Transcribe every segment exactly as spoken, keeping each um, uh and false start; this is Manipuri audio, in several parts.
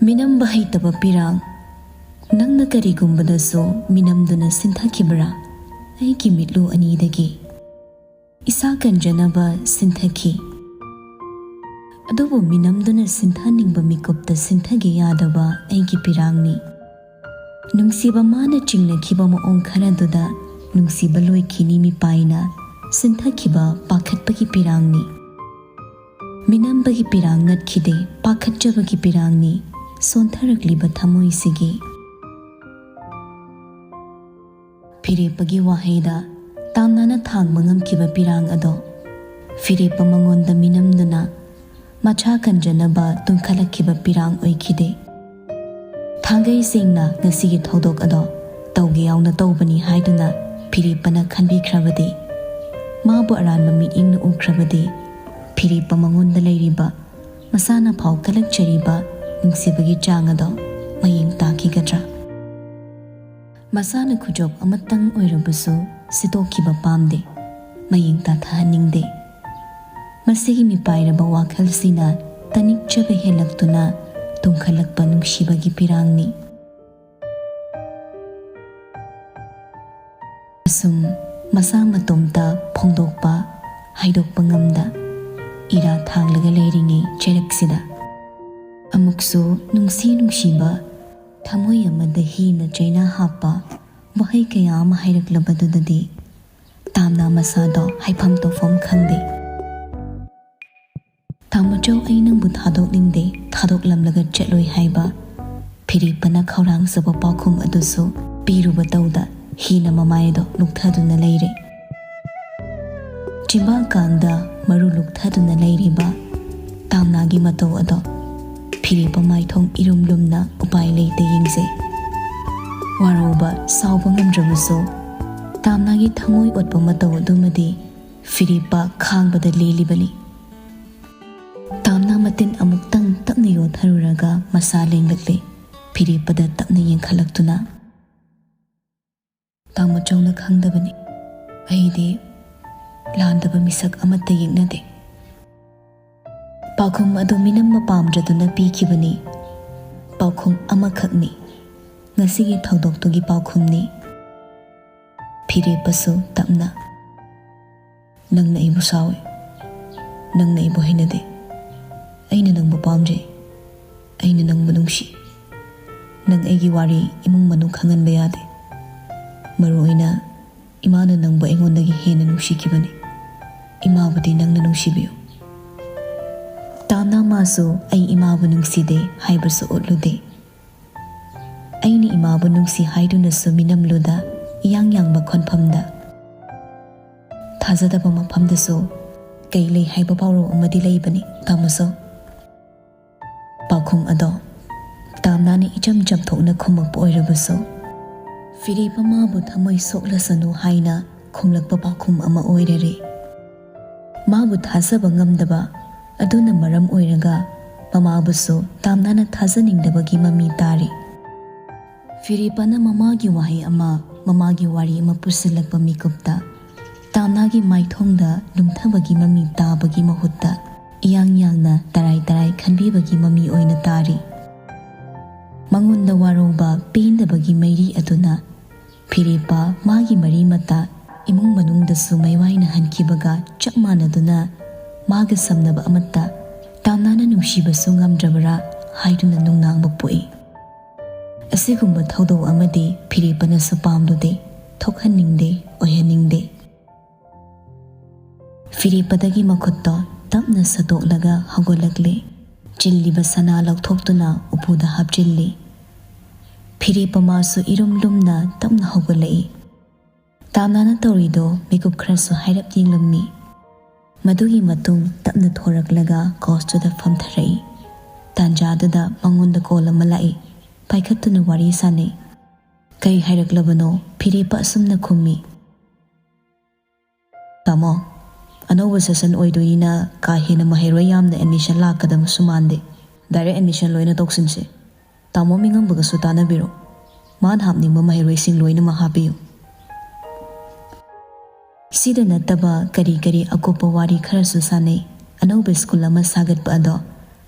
ꯃꯤꯅꯝꯕ ꯍꯩꯇꯕ ꯄꯤꯔꯥꯡ, ꯅꯪꯅ ꯀꯔꯤꯒꯨꯝꯕꯗꯁꯨ ꯃꯤꯅꯝꯗꯨꯅ ꯁꯤꯟꯊꯈꯤꯕ꯭ꯔꯥ? ꯑꯩꯒꯤ ꯃꯤꯠꯂꯨ ꯑꯅꯤꯗꯒꯤ ꯏꯁꯥ ꯀꯟꯖꯅꯕ ꯁꯤꯟꯊꯈꯤ꯫ ꯑꯗꯨꯕꯨ ꯃꯤꯅꯝꯗꯨꯅ ꯁꯤꯟꯊꯅꯤꯡꯕ ꯃꯤꯀꯨꯞꯇ ꯁꯤꯟꯊꯒꯦ ꯌꯥꯗꯕ ꯑꯩꯒꯤ ꯄꯤꯔꯥꯡꯅꯤ꯫ ꯅꯨꯡꯁꯤꯕ ꯃꯥꯅ ꯆꯤꯡꯅꯈꯤꯕ ꯃꯑꯣꯡ ꯈꯔꯗꯨꯗ ꯅꯨꯡꯁꯤꯕ ꯂꯣꯏꯈꯤꯅꯤ ꯃꯤꯄꯥꯏꯅ ꯁꯤꯟꯊꯈꯤꯕ ꯄꯥꯈꯠꯄꯒꯤ ꯄꯤꯔꯥꯡꯅꯤ꯫ ꯃꯤꯅꯝꯕꯒꯤ ꯄꯤꯔꯥꯡ ꯅꯠꯈꯤꯗꯦ, ꯄꯥꯈꯠꯆꯕꯒꯤ ꯄꯤꯔꯥꯡꯅꯤ ꯁꯣꯟꯊꯔꯛꯂꯤꯕ ꯊꯃꯣꯏꯁꯤꯒꯤ꯫ ꯐꯤꯔꯦꯞꯄꯒꯤ ꯋꯥꯍꯩꯗ ꯇꯥꯝꯅꯥꯅ ꯊꯥꯡꯕ ꯉꯝꯈꯤꯕ ꯄꯤꯔꯥꯡ ꯑꯗꯣ ꯐꯤꯔꯦꯞꯄ ꯃꯉꯣꯟꯗ ꯃꯤꯅꯝꯗꯨꯅ ꯃꯁꯥ ꯀꯟꯖꯅꯕ ꯇꯨꯝꯈꯠꯂꯛꯈꯤꯕ ꯄꯤꯔꯥꯡ ꯑꯣꯏꯈꯤꯗꯦ꯫ ꯊꯥꯡꯒꯩ ꯁꯦꯡꯅ ꯉꯁꯤꯒꯤ ꯊꯧꯗꯣꯛ ꯑꯗꯣ ꯇꯧꯒꯦ ꯌꯥꯎꯅ ꯇꯧꯕꯅꯤ ꯍꯥꯏꯗꯨꯅ ꯐꯤꯔꯦꯞꯄꯅ ꯈꯟꯕꯤꯈ꯭ꯔꯕꯗꯤ, ꯃꯥꯕꯨ ꯑꯔꯥꯟꯕ ꯃꯤꯠꯌꯦꯡꯅ ꯎꯈ꯭ꯔꯕꯗꯤ, ꯐꯤꯔꯦꯞꯄ ꯃꯉꯣꯟꯗ ꯂꯩꯔꯤꯕ, ꯃꯁꯥꯅ ꯐꯥꯎ ꯀꯜꯂꯛꯆꯔꯤꯕ ꯅꯨꯡꯁꯤꯕꯒꯤ ꯆꯥꯡ ꯑꯗꯣ ꯃꯌꯦꯡ ꯇꯥꯈꯤꯒꯗ꯭ꯔꯥ? ꯃꯁꯥꯅ ꯈꯨꯖꯣꯞ ꯑꯃꯇꯪ ꯑꯣꯏꯔꯕꯁꯨ ꯁꯤꯠꯇꯣꯛꯈꯤꯕ ꯄꯥꯝꯗꯦ, ꯃꯌꯦꯡ ꯇꯥꯊꯍꯟꯅꯤꯡꯗꯦ꯫ ꯃꯁꯤꯒꯤ ꯃꯤꯄꯥꯏꯔꯕ ꯋꯥꯈꯜꯁꯤꯅ ꯇꯅꯤꯛꯆꯕ ꯍꯦꯜꯂꯛꯇꯨꯅ ꯇꯨꯝꯈꯠꯂꯛꯄ ꯅꯨꯡꯁꯤꯕꯒꯤ ꯄꯤꯔꯥꯡꯅꯤ꯫ ꯑꯁꯨꯝ ꯃꯁꯥ ꯃꯇꯣꯝꯇ ꯐꯣꯡꯗꯣꯛꯄ, ꯍꯥꯏꯗꯣꯛꯄ ꯉꯝꯗ ꯏꯔꯥ ꯊꯥꯡꯂꯒ ꯂꯩꯔꯤꯉꯩ ꯆꯩꯔꯛꯁꯤꯗ ꯑꯃꯨꯛꯁꯨ ꯅꯨꯡꯁꯤ ꯅꯨꯡꯁꯤꯕ ꯊꯃꯣꯏ ꯑꯃꯗ ꯍꯤꯅ ꯆꯩꯅꯥ ꯍꯥꯞꯄ ꯋꯥꯍꯩ ꯀꯌꯥ ꯑꯃ ꯍꯥꯏꯔꯛꯂꯕꯗꯨꯗꯗꯤ ꯇꯥꯝꯅꯥ ꯃꯁꯥꯗꯣ ꯍꯥꯏꯐꯝ ꯇꯧꯐꯝ ꯈꯪꯗꯦ꯫ "ꯇꯥꯃꯣꯆꯧ, ꯑꯩ ꯅꯪꯕꯨ ꯊꯥꯗꯣꯛꯅꯤꯡꯗꯦ, ꯊꯥꯗꯣꯛꯂꯝꯂꯒ ꯆꯠꯂꯣꯏ" ꯍꯥꯏꯕ ꯐꯤꯔꯦꯞꯄꯅ ꯈꯧꯔꯥꯡꯖꯕ ꯄꯥꯎꯈꯨꯝ ꯑꯗꯨꯁꯨ ꯄꯤꯔꯨꯕ ꯇꯧꯗ ꯍꯤꯅ ꯃꯃꯥꯏꯗꯣ ꯂꯨꯛꯊꯗꯨꯅ ꯂꯩꯔꯦ꯫ ꯆꯤꯝꯕꯥꯜꯀꯥꯡꯗ ꯃꯔꯨ ꯂꯨꯛꯊꯗꯨꯅ ꯂꯩꯔꯤꯕ ꯇꯥꯝꯅꯥꯒꯤ ꯃꯇꯧ ꯑꯗꯣ ꯐꯤꯔꯦꯞꯄ ꯃꯥꯏꯊꯣꯡ ꯏꯔꯨꯝ ꯂꯨꯝꯅ ꯎꯄꯥꯏ ꯂꯩꯇ ꯌꯦꯡꯖꯩ꯫ ꯋꯥꯔꯧꯕ ꯁꯥꯎꯕ ꯉꯝꯗ꯭ꯔꯕꯁꯨ ꯇꯥꯝꯅꯥꯒꯤ ꯊꯃꯣꯏ ꯑꯣꯠꯄ ꯃꯇꯧ ꯑꯗꯨꯃꯗꯤ ꯐꯤꯔꯦꯞꯄ ꯈꯥꯡꯕꯗ ꯂꯦꯜꯂꯤꯕꯅꯤ꯫ ꯇꯥꯝꯅꯥ ꯃꯇꯤꯟ ꯑꯃꯨꯛꯇꯪ ꯇꯞꯅ ꯌꯣꯠꯊꯔꯨꯔꯒ ꯃꯁꯥ ꯂꯦꯡꯂꯛꯂꯦ꯫ ꯐꯤꯔꯦꯞꯄꯗ ꯇꯞꯅ ꯌꯦꯡꯈꯠꯂꯛꯇꯨꯅ, "ꯇꯥꯃꯣꯆꯧꯅ ꯈꯪꯗꯕꯅꯤ꯫ ꯑꯩꯗꯤ ꯂꯥꯟꯗꯕ ꯃꯤꯁꯛ ꯑꯃꯠꯇ ꯌꯦꯛꯅꯗꯦ꯫" ꯄꯥꯎꯈꯨꯝ ꯑꯗꯨ ꯃꯤꯅꯝꯕ ꯄꯥꯝꯗ꯭ꯔꯗꯨꯅ ꯄꯤꯈꯤꯕꯅꯤ꯫ ꯄꯥꯎꯈꯨꯝ ꯑꯃꯈꯛꯅꯤ꯫ ꯉꯁꯤꯒꯤ ꯊꯧꯗꯣꯛꯇꯨꯒꯤ ꯄꯥꯎꯈꯨꯝꯅꯤ꯫ ꯐꯤꯔꯦꯞꯄꯁꯨ ꯇꯞꯅ, "ꯅꯪꯅ ꯑꯩꯕꯨ ꯁꯥꯎꯏ꯫ ꯅꯪꯅ ꯑꯩꯕꯨ ꯍꯩꯅꯗꯦ꯫ ꯑꯩꯅ ꯅꯪꯕꯨ ꯄꯥꯝꯖꯩ꯫ ꯑꯩꯅ ꯅꯪꯕꯨ ꯅꯨꯡꯁꯤ꯫ ꯅꯪ ꯑꯩꯒꯤ ꯋꯥꯔꯤ ꯏꯃꯨꯡ ꯃꯅꯨꯡ ꯈꯪꯍꯟꯕ ꯌꯥꯗꯦ꯫ ꯃꯔꯨ ꯑꯣꯏꯅ ꯏꯃꯥꯅ ꯅꯪꯕꯨ ꯑꯩꯉꯣꯟꯗꯒꯤ ꯍꯦꯟꯅ ꯅꯨꯡꯁꯤꯈꯤꯕꯅꯤ꯫ ꯏꯃꯥꯕꯨꯗꯤ ꯅꯪꯅ ꯅꯨꯡꯁꯤꯕꯤꯌꯨ꯫" ꯇꯥꯝꯅ ꯃꯥꯁꯨ "ꯑꯩ ꯏꯃꯥꯕꯨ ꯅꯨꯡꯁꯤꯗꯦ" ꯍꯥꯏꯕꯁꯨ ꯎꯠꯂꯨꯗꯦ꯫ "ꯑꯩꯅ ꯏꯃꯥꯕꯨ ꯅꯨꯡꯁꯤ" ꯍꯥꯏꯗꯨꯅꯁꯨ ꯃꯤꯅꯝꯂꯨꯗ, ꯏꯌꯥꯡ ꯌꯥꯡꯕ ꯈꯣꯟꯐꯝꯗ, "ꯊꯥꯖꯗꯕ ꯃꯐꯝꯗꯁꯨ ꯀꯩ ꯂꯩ ꯍꯥꯏꯕ ꯄꯥꯎꯔꯧ ꯑꯃꯗꯤ ꯂꯩꯕꯅꯤ, ꯇꯥꯃꯣꯁꯣ꯫" ꯄꯥꯎꯈꯨꯝ ꯑꯗꯣ ꯇꯥꯝꯅꯥꯅ ꯏꯆꯝ ꯆꯝꯊꯣꯛꯅ ꯈꯨꯝꯃꯛꯄ ꯑꯣꯏꯔꯕꯁꯨ, ꯐꯤꯔꯦꯞ ꯑꯃꯕꯨ ꯊꯃꯣꯏ ꯁꯣꯛꯂꯁꯅꯨ ꯍꯥꯏꯅ ꯈꯨꯝꯂꯛꯄ ꯄꯥꯎꯈꯨꯝ ꯑꯃ ꯑꯣꯏꯔꯔꯦ꯫ ꯃꯥꯕꯨ ꯊꯥꯖꯕ ꯉꯝꯗꯕ ꯑꯗꯨꯅ ꯃꯔꯝ ꯑꯣꯏꯔꯒ ꯃꯃꯥꯕꯨꯁꯨ ꯇꯥꯝꯅꯥꯅ ꯊꯥꯖꯅꯤꯡꯗꯕꯒꯤ ꯃꯃꯤ ꯇꯥꯔꯤ꯫ ꯐꯤꯔꯦꯞꯄꯅ ꯃꯃꯥꯒꯤ ꯋꯥꯍꯩ ꯑꯃ, ꯃꯃꯥꯒꯤ ꯋꯥꯔꯤ ꯑꯃ ꯄꯨꯁꯤꯜꯂꯛꯄ ꯃꯤꯀꯨꯞꯇ ꯇꯥꯝꯅꯥꯒꯤ ꯃꯥꯏꯊꯣꯡꯗ ꯂꯨꯝꯊꯕꯒꯤ ꯃꯃꯤ ꯇꯥꯕꯒꯤ ꯃꯍꯨꯠꯇ ꯏꯌꯥꯡ ꯌꯥꯡꯅ ꯇꯔꯥꯏ ꯇꯔꯥꯏ ꯈꯟꯕꯤꯕꯒꯤ ꯃꯃꯤ ꯑꯣꯏꯅ ꯇꯥꯔꯤ꯫ ꯃꯉꯣꯟꯗ ꯋꯥꯔꯧꯕ ꯄꯦꯟꯗꯕꯒꯤ ꯃꯩꯔꯤ ꯑꯗꯨꯅ ꯐꯤꯔꯦꯞꯄ ꯃꯥꯒꯤ ꯃꯔꯤ ꯃꯇꯥ ꯏꯃꯨꯡ ꯃꯅꯨꯡꯗꯁꯨ ꯃꯩꯋꯥꯏꯅꯍꯟꯈꯤꯕꯒ ꯆꯞ ꯃꯥꯟꯅꯗꯨꯅ ꯃꯥꯒ ꯁꯝꯅꯕ ꯑꯃꯠꯇ ꯇꯥꯝꯅꯥꯅ ꯅꯨꯡꯁꯤꯕꯁꯨ ꯉꯝꯗ꯭ꯔꯕꯔꯥ ꯍꯥꯏꯗꯨꯅ ꯅꯨꯡꯅꯥꯡꯕ ꯄꯣꯛꯏ꯫ ꯑꯁꯤꯒꯨꯝꯕ ꯊꯧꯗꯣꯛ ꯑꯃꯗꯤ ꯐꯤꯔꯦꯞꯄꯅꯁꯨ ꯄꯥꯝꯂꯨꯗꯦ, ꯊꯣꯛꯍꯟꯅꯤꯡꯗꯦ, ꯑꯣꯏꯍꯟꯅꯤꯡꯗꯦ꯫ ꯐꯤꯔꯦꯞꯄꯗꯒꯤ ꯃꯈꯨꯠꯇꯣ ꯇꯞꯅ ꯁꯠꯇꯣꯛꯂꯒ ꯍꯧꯒꯠꯂꯛꯂꯦ꯫ ꯆꯤꯜꯂꯤꯕ ꯁꯅꯥ ꯂꯧꯊꯣꯛꯇꯨꯅ ꯎꯄꯨꯗ ꯍꯥꯞꯆꯤꯜꯂꯤ꯫ ꯐꯤꯔꯦꯞꯄ ꯃꯥꯁꯨ ꯏꯔꯨꯝ ꯂꯨꯝꯅ ꯇꯞꯅ ꯍꯧꯒꯠꯂꯛꯏ꯫ ꯇꯥꯝꯅꯥꯅ ꯇꯧꯔꯤꯗꯣ ꯃꯤꯀꯨꯞ ꯈꯔꯁꯨ ꯍꯥꯏꯔꯞ ꯌꯦꯡꯂꯝꯃꯤ꯫ ꯃꯗꯨꯒꯤ ꯃꯇꯨꯡ ꯇꯞꯅ ꯊꯣꯔꯛꯂꯒ ꯀꯣꯁꯇꯨꯗ ꯐꯝꯊꯔꯛꯏ꯫ ꯇꯥꯟꯖꯥꯗꯨꯗ ꯃꯉꯣꯟꯗ ꯀꯣꯜ ꯑꯃ ꯂꯥꯛꯏ꯫ ꯄꯥꯏꯈꯠꯇꯨꯅ ꯋꯥꯔꯤ ꯁꯥꯅꯩ꯫ "ꯀꯩ ꯍꯥꯏꯔꯛꯂꯕꯅꯣ?" ꯐꯤꯔꯦꯞꯄ ꯑꯁꯨꯝꯅ ꯈꯨꯝꯃꯤ꯫ "ꯇꯥꯃꯣ, ꯑꯅꯧꯕ ꯁꯦꯁꯟ ꯑꯣꯏꯗꯣꯏꯅꯤꯅ ꯀꯥ ꯍꯦꯟꯅ ꯃꯍꯩꯔꯣꯏ ꯌꯥꯝꯅ ꯑꯦꯗꯃꯤꯁꯟ ꯂꯥꯛꯀꯗꯕꯁꯨ ꯃꯥꯟꯗꯦ꯫ ꯗꯥꯏꯔꯦꯛ ꯑꯦꯗꯃꯤꯁꯟ ꯂꯣꯏꯅ ꯇꯧꯁꯤꯟꯁꯦ꯫ ꯇꯥꯃꯣ ꯃꯤꯉꯝꯕꯒꯁꯨ ꯇꯥꯟꯅꯕꯤꯔꯣ꯫ ꯃꯥꯅ ꯍꯥꯞꯅꯤꯡꯕ ꯃꯍꯩꯔꯣꯏꯁꯤꯡ ꯂꯣꯏꯅꯃꯛ ꯍꯥꯞꯄꯤꯌꯨ꯫" ꯁꯤꯗ ꯅꯠꯇꯕ ꯀꯔꯤ ꯀꯔꯤ ꯑꯀꯨꯞꯄ ꯋꯥꯔꯤ ꯈꯔꯁꯨ ꯁꯥꯟꯅꯩ꯫ ꯑꯅꯧꯕ ꯁ꯭ꯀꯨꯜ ꯑꯃ ꯁꯥꯒꯠꯄ ꯑꯗꯣ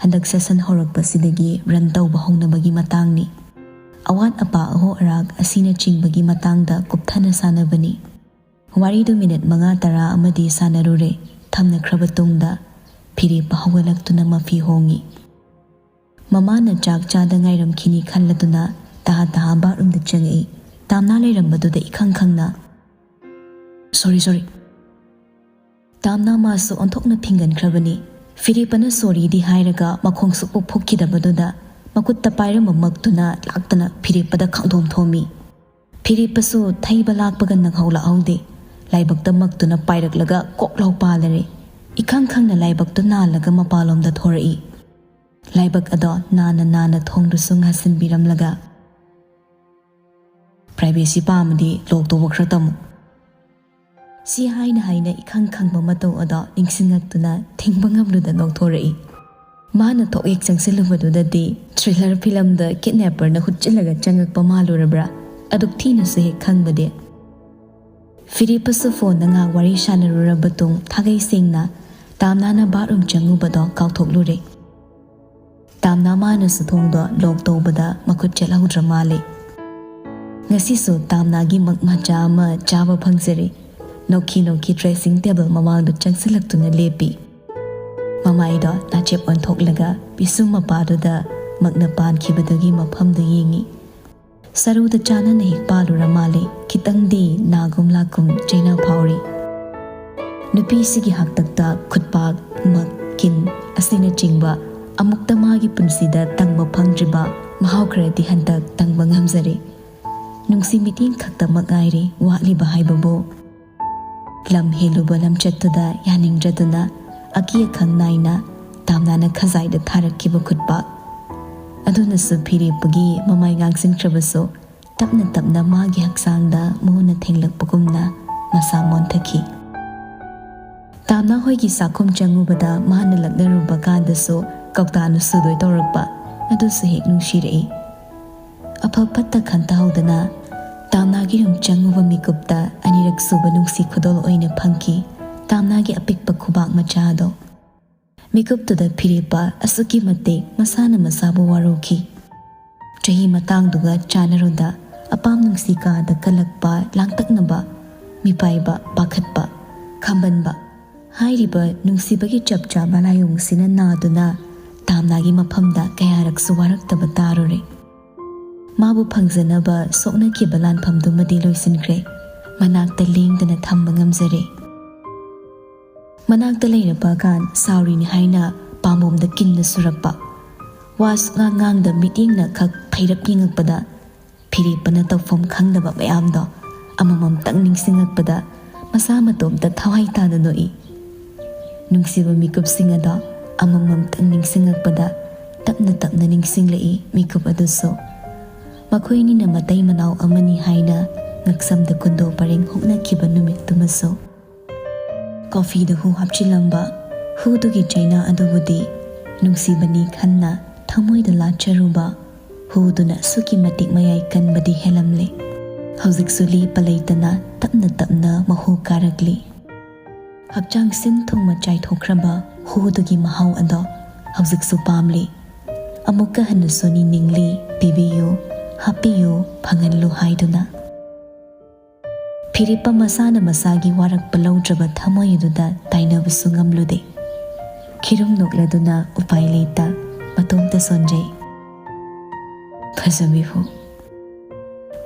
ꯍꯟꯗꯛ ꯁꯦꯁꯟ ꯍꯧꯔꯛꯄꯁꯤꯗꯒꯤ ꯔꯟ ꯇꯧꯕ ꯍꯧꯅꯕꯒꯤ ꯃꯇꯥꯡꯅꯤ꯫ ꯑꯋꯥꯠ ꯑꯄꯥ, ꯑꯍꯣ ꯑꯔꯥꯛ ꯑꯁꯤꯅꯆꯤꯡꯕꯒꯤ ꯃꯇꯥꯡꯗ ꯀꯨꯞꯊꯅ ꯁꯥꯟꯅꯕꯅꯤ꯫ ꯋꯥꯔꯤꯗꯨ ꯃꯤꯅꯤꯠ ꯃꯉꯥ ꯇꯔꯥ ꯑꯃꯗꯤ ꯁꯥꯟꯅꯔꯨꯔꯦ꯫ ꯊꯝꯅꯈ꯭ꯔꯕ ꯇꯨꯡꯗ ꯐꯤꯔꯦꯞꯄ ꯍꯧꯒꯠꯂꯛꯇꯨꯅ ꯃꯐꯤ ꯍꯣꯡꯉꯤ꯫ ꯃꯃꯥꯅ ꯆꯥꯛ ꯆꯥꯗ ꯉꯥꯏꯔꯝꯈꯤꯅꯤ ꯈꯜꯂꯗꯨꯅ ꯇꯍꯥ ꯇꯍꯥ ꯕꯥꯠꯔꯨꯝꯗ ꯆꯪꯉꯛꯏ꯫ ꯇꯥꯝꯅꯥ ꯂꯩꯔꯝꯕꯗꯨꯗ ꯏꯈꯪ ꯈꯪꯅ, "ꯁꯣꯔꯤ, ꯁꯣꯔꯤ꯫" ꯇꯥꯝꯅꯥ ꯃꯥꯁꯨ ꯑꯣꯟꯊꯣꯛꯅ ꯐꯤꯡꯒꯟꯈ꯭ꯔꯕꯅꯤ꯫ ꯐꯤꯔꯦꯞꯄꯅ ꯁꯣꯔꯤꯗꯤ ꯍꯥꯏꯔꯒ ꯃꯈꯣꯡ ꯁꯨꯛꯐꯨꯛ ꯐꯨꯛꯈꯤꯗꯕꯗꯨꯗ ꯃꯈꯨꯠꯇ ꯄꯥꯏꯔꯝꯕ ꯃꯛꯇꯨꯅ ꯂꯥꯛꯇꯅ ꯐꯤꯔꯦꯞꯄꯗ ꯈꯪꯊꯣꯝ ꯊꯣꯝꯃꯤ꯫ ꯐꯤꯔꯦꯞꯄꯁꯨ ꯊꯩꯕ ꯂꯥꯛꯄꯒ ꯅꯪꯍꯧꯂꯛꯍꯧꯗꯦ꯫ ꯂꯥꯏꯕꯛꯇ ꯃꯛꯇꯨꯅ ꯄꯥꯏꯔꯛꯂꯒ ꯀꯣꯛ ꯂꯥꯎ ꯄꯥꯜꯂꯔꯦ꯫ ꯏꯈꯪ ꯈꯪꯅ ꯂꯥꯏꯕꯛꯇꯨ ꯅꯥꯜꯂꯒ ꯃꯄꯥꯟꯂꯣꯝꯗ ꯊꯣꯔꯛꯏ꯫ ꯂꯥꯏꯕꯛ ꯑꯗꯣ ꯅꯥꯟꯅ ꯅꯥꯟꯅ ꯊꯣꯡꯗꯨꯁꯨ ꯉꯥꯁꯤꯟꯕꯤꯔꯝꯂꯒ, "ꯄ꯭ꯔꯥꯏꯚꯦꯁꯤ ꯄꯥꯝꯃꯗꯤ ꯂꯣꯛ ꯇꯧꯕ ꯈꯔ ꯇꯝꯃꯨ꯫" ꯁꯤ ꯍꯥꯏꯅ ꯍꯥꯏꯅ ꯏꯈꯪ ꯈꯪꯕ ꯃꯇꯧ ꯑꯗꯣ ꯅꯤꯡꯁꯤꯡꯉꯛꯇꯨꯅ ꯊꯤꯡꯕ ꯉꯝꯂꯨꯗ ꯅꯣꯛꯊꯣꯔꯛꯏ꯫ ꯃꯥꯅ ꯊꯣꯛ ꯍꯦꯛ ꯆꯪꯁꯤꯜꯂꯨꯕꯗꯨꯗꯗꯤ ꯊ꯭ꯔꯤꯂꯔ ꯐꯤꯂꯝꯗ ꯀꯤꯗꯅꯦꯄꯔꯅ ꯍꯨꯠꯆꯤꯜꯂꯒ ꯆꯪꯉꯛꯄ ꯃꯥꯜꯂꯨꯔꯕ꯭ꯔꯥ? ꯑꯗꯨꯛ ꯊꯤꯅꯁꯨ ꯍꯦꯛ ꯈꯪꯕꯗꯤ꯫ ꯐꯤꯔꯦꯞꯄꯁꯨ ꯐꯣꯟꯗ ꯉꯥꯏꯍꯥꯛ ꯋꯥꯔꯤ ꯁꯥꯟꯅꯔꯨꯔꯕ ꯇꯨꯡ ꯊꯥꯒꯩ ꯁꯦꯡꯅ ꯇꯥꯝꯅꯥꯅ ꯕꯥꯠꯔꯨꯝ ꯆꯪꯉꯨꯕꯗꯣ ꯀꯥꯎꯊꯣꯛꯂꯨꯔꯦ꯫ ꯇꯥꯝꯅꯥ ꯃꯥꯅꯁꯨ ꯊꯣꯡꯗꯣ ꯂꯣꯛ ꯇꯧꯕꯗ ꯃꯈꯨꯠ ꯆꯠꯍꯧꯗ꯭ꯔ ꯃꯥꯜꯂꯦ꯫ ꯉꯁꯤꯁꯨ ꯇꯥꯝꯅꯥꯒꯤ ꯃꯛ ꯃꯆꯥ ꯑꯃ ꯆꯥꯕ ꯐꯪꯖꯔꯦ꯫ ꯅꯣꯛꯈꯤ ꯅꯣꯛꯈꯤ ꯗ꯭ꯔꯦꯁꯤꯡ ꯇꯦꯕꯜ ꯃꯃꯥꯡꯗ ꯆꯪꯁꯤꯜꯂꯛꯇꯨꯅ ꯂꯦꯞꯄꯤ꯫ ꯃꯃꯥꯏꯗꯣ ꯅꯥꯆꯦꯞ ꯑꯣꯟꯊꯣꯛꯂꯒ ꯄꯤꯁꯨꯝ ꯃꯄꯥꯗꯨꯗ ꯃꯛꯅ ꯄꯥꯟꯈꯤꯕꯗꯨꯒꯤ ꯃꯐꯝꯗꯨ ꯌꯦꯡꯉꯤ꯫ ꯁꯔꯨꯗ ꯆꯥꯟꯅꯅ ꯍꯦꯛ ꯄꯥꯜꯂꯨꯔ ꯃꯥꯜꯂꯦ꯫ ꯈꯤꯇꯪꯗꯤ ꯅꯥꯒꯨꯝ ꯂꯥꯛꯀꯨꯝ ꯆꯩꯅ ꯐꯥꯎꯔꯤ꯫ ꯅꯨꯄꯤꯁꯤꯒꯤ ꯍꯥꯛꯇꯛꯇ ꯈꯨꯠꯄꯥꯛ, ꯃꯛ, ꯀꯤꯟ ꯑꯁꯤꯅꯆꯤꯡꯕ ꯑꯃꯨꯛꯇ ꯃꯥꯒꯤ ꯄꯨꯟꯁꯤꯗ ꯇꯪꯕ ꯐꯪꯗ꯭ꯔꯤꯕ ꯃꯍꯥꯎ ꯈꯔꯗꯤ ꯍꯟꯗꯛ ꯇꯪꯕ ꯉꯝꯖꯔꯦ꯫ ꯅꯨꯡꯁꯤ ꯃꯤꯠꯌꯦꯡ ꯈꯛꯇꯃꯛ ꯉꯥꯏꯔꯦ ꯋꯥꯠꯂꯤꯕ ꯍꯥꯏꯕꯕꯨ꯫ ꯂꯝ ꯍꯦꯜꯂꯨꯕ ꯂꯝꯆꯠꯇꯨꯗ ꯌꯥꯅꯤꯡꯗ꯭ꯔꯗꯨꯅ ꯑꯀꯤ ꯑꯈꯪ ꯅꯥꯏꯅ ꯇꯥꯝꯅꯥꯅ ꯈꯖꯥꯏꯗ ꯊꯥꯔꯛꯈꯤꯕ ꯈꯨꯠꯄꯥꯛ ꯑꯗꯨꯅꯁꯨ ꯐꯤꯔꯦꯞꯄꯒꯤ ꯃꯃꯥꯏ ꯉꯥꯡꯁꯤꯟꯈ꯭ꯔꯕꯁꯨ ꯇꯞꯅ ꯇꯞꯅ ꯃꯥꯒꯤ ꯍꯛꯆꯥꯡꯗ ꯃꯨꯅ ꯊꯦꯡꯂꯛꯄꯒꯨꯝꯅ ꯃꯁꯥ ꯃꯣꯟꯊꯈꯤ꯫ ꯇꯥꯝꯅꯥ ꯍꯣꯏꯒꯤ ꯆꯥꯛꯈꯨꯝ ꯆꯪꯉꯨꯕꯗ ꯃꯥꯅ ꯂꯛꯅꯔꯨꯕ ꯀꯥꯟꯗꯁꯨ ꯀꯧꯇꯥꯅ ꯁꯨꯗꯣꯏ ꯇꯧꯔꯛꯄ ꯑꯗꯨꯁꯨ ꯍꯦꯛ ꯅꯨꯡꯁꯤꯔꯛꯏ꯫ ꯑꯐ ꯐꯠꯇ ꯈꯟꯊꯍꯧꯗꯅ ꯇꯥꯝꯅꯥꯒꯤ ꯔꯨꯝ ꯆꯪꯉꯨꯕ ꯃꯤꯀꯨꯞꯇ ꯑꯅꯤꯔꯛ ꯁꯨꯕ ꯅꯨꯡꯁꯤ ꯈꯨꯗꯣꯜ ꯑꯣꯏꯅ ꯐꯪꯈꯤ ꯇꯥꯝꯅꯥꯒꯤ ꯑꯄꯤꯛꯄ ꯈꯨꯕꯥꯛ ꯃꯆꯥ ꯑꯗꯣ꯫ ꯃꯤꯀꯨꯞꯇꯨꯗ ꯐꯤꯔꯦꯞꯄ ꯑꯁꯨꯛꯀꯤ ꯃꯇꯤꯛ ꯃꯁꯥꯅ ꯃꯁꯥꯕꯨ ꯋꯥꯔꯧꯈꯤ꯫ ꯆꯍꯤ ꯃꯇꯥꯡꯗꯨꯒ ꯆꯥꯟꯅꯔꯨꯗ ꯑꯄꯥꯝ ꯅꯨꯡꯁꯤ ꯀꯥꯗ ꯀꯜꯂꯛꯄ, ꯂꯥꯡꯇꯛꯅꯕ, ꯃꯤꯄꯥꯏꯕ, ꯄꯥꯈꯠꯄ, ꯈꯝꯕꯟꯕ ꯍꯥꯏꯔꯤꯕ ꯅꯨꯡꯁꯤꯕꯒꯤ ꯆꯞ ꯆꯥꯕ ꯂꯥꯏꯑꯣꯡꯁꯤꯅ ꯅꯥꯗꯨꯅ ꯇꯥꯝꯅꯥꯒꯤ ꯃꯐꯝꯗ ꯀꯌꯥꯔꯛꯁꯨ ꯋꯥꯔꯛꯇꯕ ꯇꯥꯔꯨꯔꯦ꯫ ꯃꯥꯕꯨ ꯐꯪꯖꯅꯕ ꯁꯣꯛꯅꯈꯤꯕ ꯂꯥꯟꯐꯝꯗꯨꯃꯗꯤ ꯂꯣꯏꯁꯤꯟꯈ꯭ꯔꯦ꯫ ꯃꯅꯥꯛꯇ ꯂꯦꯡꯗꯅ ꯊꯝꯕ ꯉꯝꯖꯔꯦ꯫ ꯃꯅꯥꯛꯇ ꯂꯩꯔꯕ ꯀꯥꯟ ꯁꯥꯎꯔꯤꯅꯤ ꯍꯥꯏꯅ ꯄꯥꯝꯕꯣꯝꯗ ꯀꯤꯟꯅ ꯁꯨꯔꯛꯄ, ꯋꯥ ꯁꯨꯛꯉꯥꯡ ꯉꯥꯡꯗ ꯃꯤꯠꯌꯦꯡꯅ ꯈꯛ ꯐꯩꯔꯞ ꯌꯦꯡꯉꯛꯄꯗ ꯐꯤꯔꯦꯞꯄꯅ ꯇꯧꯐꯝ ꯈꯪꯗꯕ ꯃꯌꯥꯝꯗꯣ ꯑꯃꯃꯝꯇꯪ ꯅꯤꯡꯁꯤꯡꯉꯛꯄꯗ ꯃꯁꯥ ꯃꯇꯣꯝꯇ ꯊꯋꯥꯏ ꯇꯥꯅ ꯅꯣꯛꯏ꯫ ꯅꯨꯡꯁꯤꯕ ꯃꯤꯀꯨꯞꯁꯤꯡ ꯑꯗꯣ ꯑꯃꯃꯝꯇꯪ ꯅꯤꯡꯁꯤꯡꯉꯛꯄꯗ ꯇꯞꯅ ꯇꯞꯅ ꯅꯤꯡꯁꯤꯡꯂꯛꯏ ꯃꯤꯀꯨꯞ ꯑꯗꯨꯁꯨ꯫ ꯃꯈꯣꯏꯅꯤꯅ ꯃꯇꯩ ꯃꯅꯥꯎ ꯑꯃꯅꯤ ꯍꯥꯏꯅ ꯉꯛꯁꯝꯗ ꯀꯨꯟꯗꯣ ꯄꯔꯦꯡ ꯍꯨꯛꯅꯈꯤꯕ ꯅꯨꯃꯤꯠꯇꯨꯃꯁꯨ꯫ ꯀꯣꯐꯤꯗ ꯍꯨ ꯍꯥꯞꯆꯤꯜꯂꯝꯕ ꯍꯨꯗꯨꯒꯤ ꯆꯩꯅꯥ ꯑꯗꯨꯕꯨꯗꯤ ꯅꯨꯡꯁꯤꯕꯅꯤ ꯈꯟꯅ ꯊꯃꯣꯏꯗ ꯂꯥꯠꯆꯔꯨꯕ ꯍꯨꯗꯨꯅ ꯑꯁꯨꯛꯀꯤ ꯃꯇꯤꯛ ꯃꯌꯥꯏ ꯀꯟꯕꯗꯤ ꯍꯦꯜꯂꯝꯂꯦ꯫ ꯍꯧꯖꯤꯛꯁꯨ ꯂꯦꯞꯄ ꯂꯩꯇꯅ ꯇꯞꯅ ꯇꯞꯅ ꯃꯍꯨ ꯀꯥꯔꯛꯂꯤ꯫ ꯍꯛꯆꯥꯡ ꯁꯤꯟ ꯊꯨꯡꯅ ꯆꯥꯏꯊꯣꯛꯈ꯭ꯔꯕ ꯍꯨꯗꯨꯒꯤ ꯃꯍꯥꯎ ꯑꯗꯣ ꯍꯧꯖꯤꯛꯁꯨ ꯄꯥꯝꯂꯤ꯫ ꯑꯃꯨꯛꯀ ꯍꯟꯅꯁꯨ ꯅꯤꯡꯅꯤꯡꯂꯤ, ꯄꯤꯕꯤꯌꯨ, ꯍꯥꯞꯄꯤꯌꯨ, ꯐꯪꯍꯜꯂꯨ ꯍꯥꯏꯗꯨꯅ꯫ ꯐꯤꯔꯦꯞꯄ ꯃꯁꯥꯅ ꯃꯁꯥꯒꯤ ꯋꯥꯔꯛꯄ ꯂꯧꯗ꯭ꯔꯕ ꯊꯃꯣꯏ ꯑꯗꯨꯗ ꯇꯥꯏꯅꯕꯁꯨ ꯉꯝꯂꯨꯗꯦ꯫ ꯈꯤꯔꯨꯝ ꯅꯣꯛꯂꯗꯨꯅ ꯎꯄꯥꯏ ꯂꯩꯇ ꯃꯇꯣꯝꯇ ꯁꯣꯟꯖꯩ꯫ ꯐꯖꯕꯤ ꯍꯨ꯫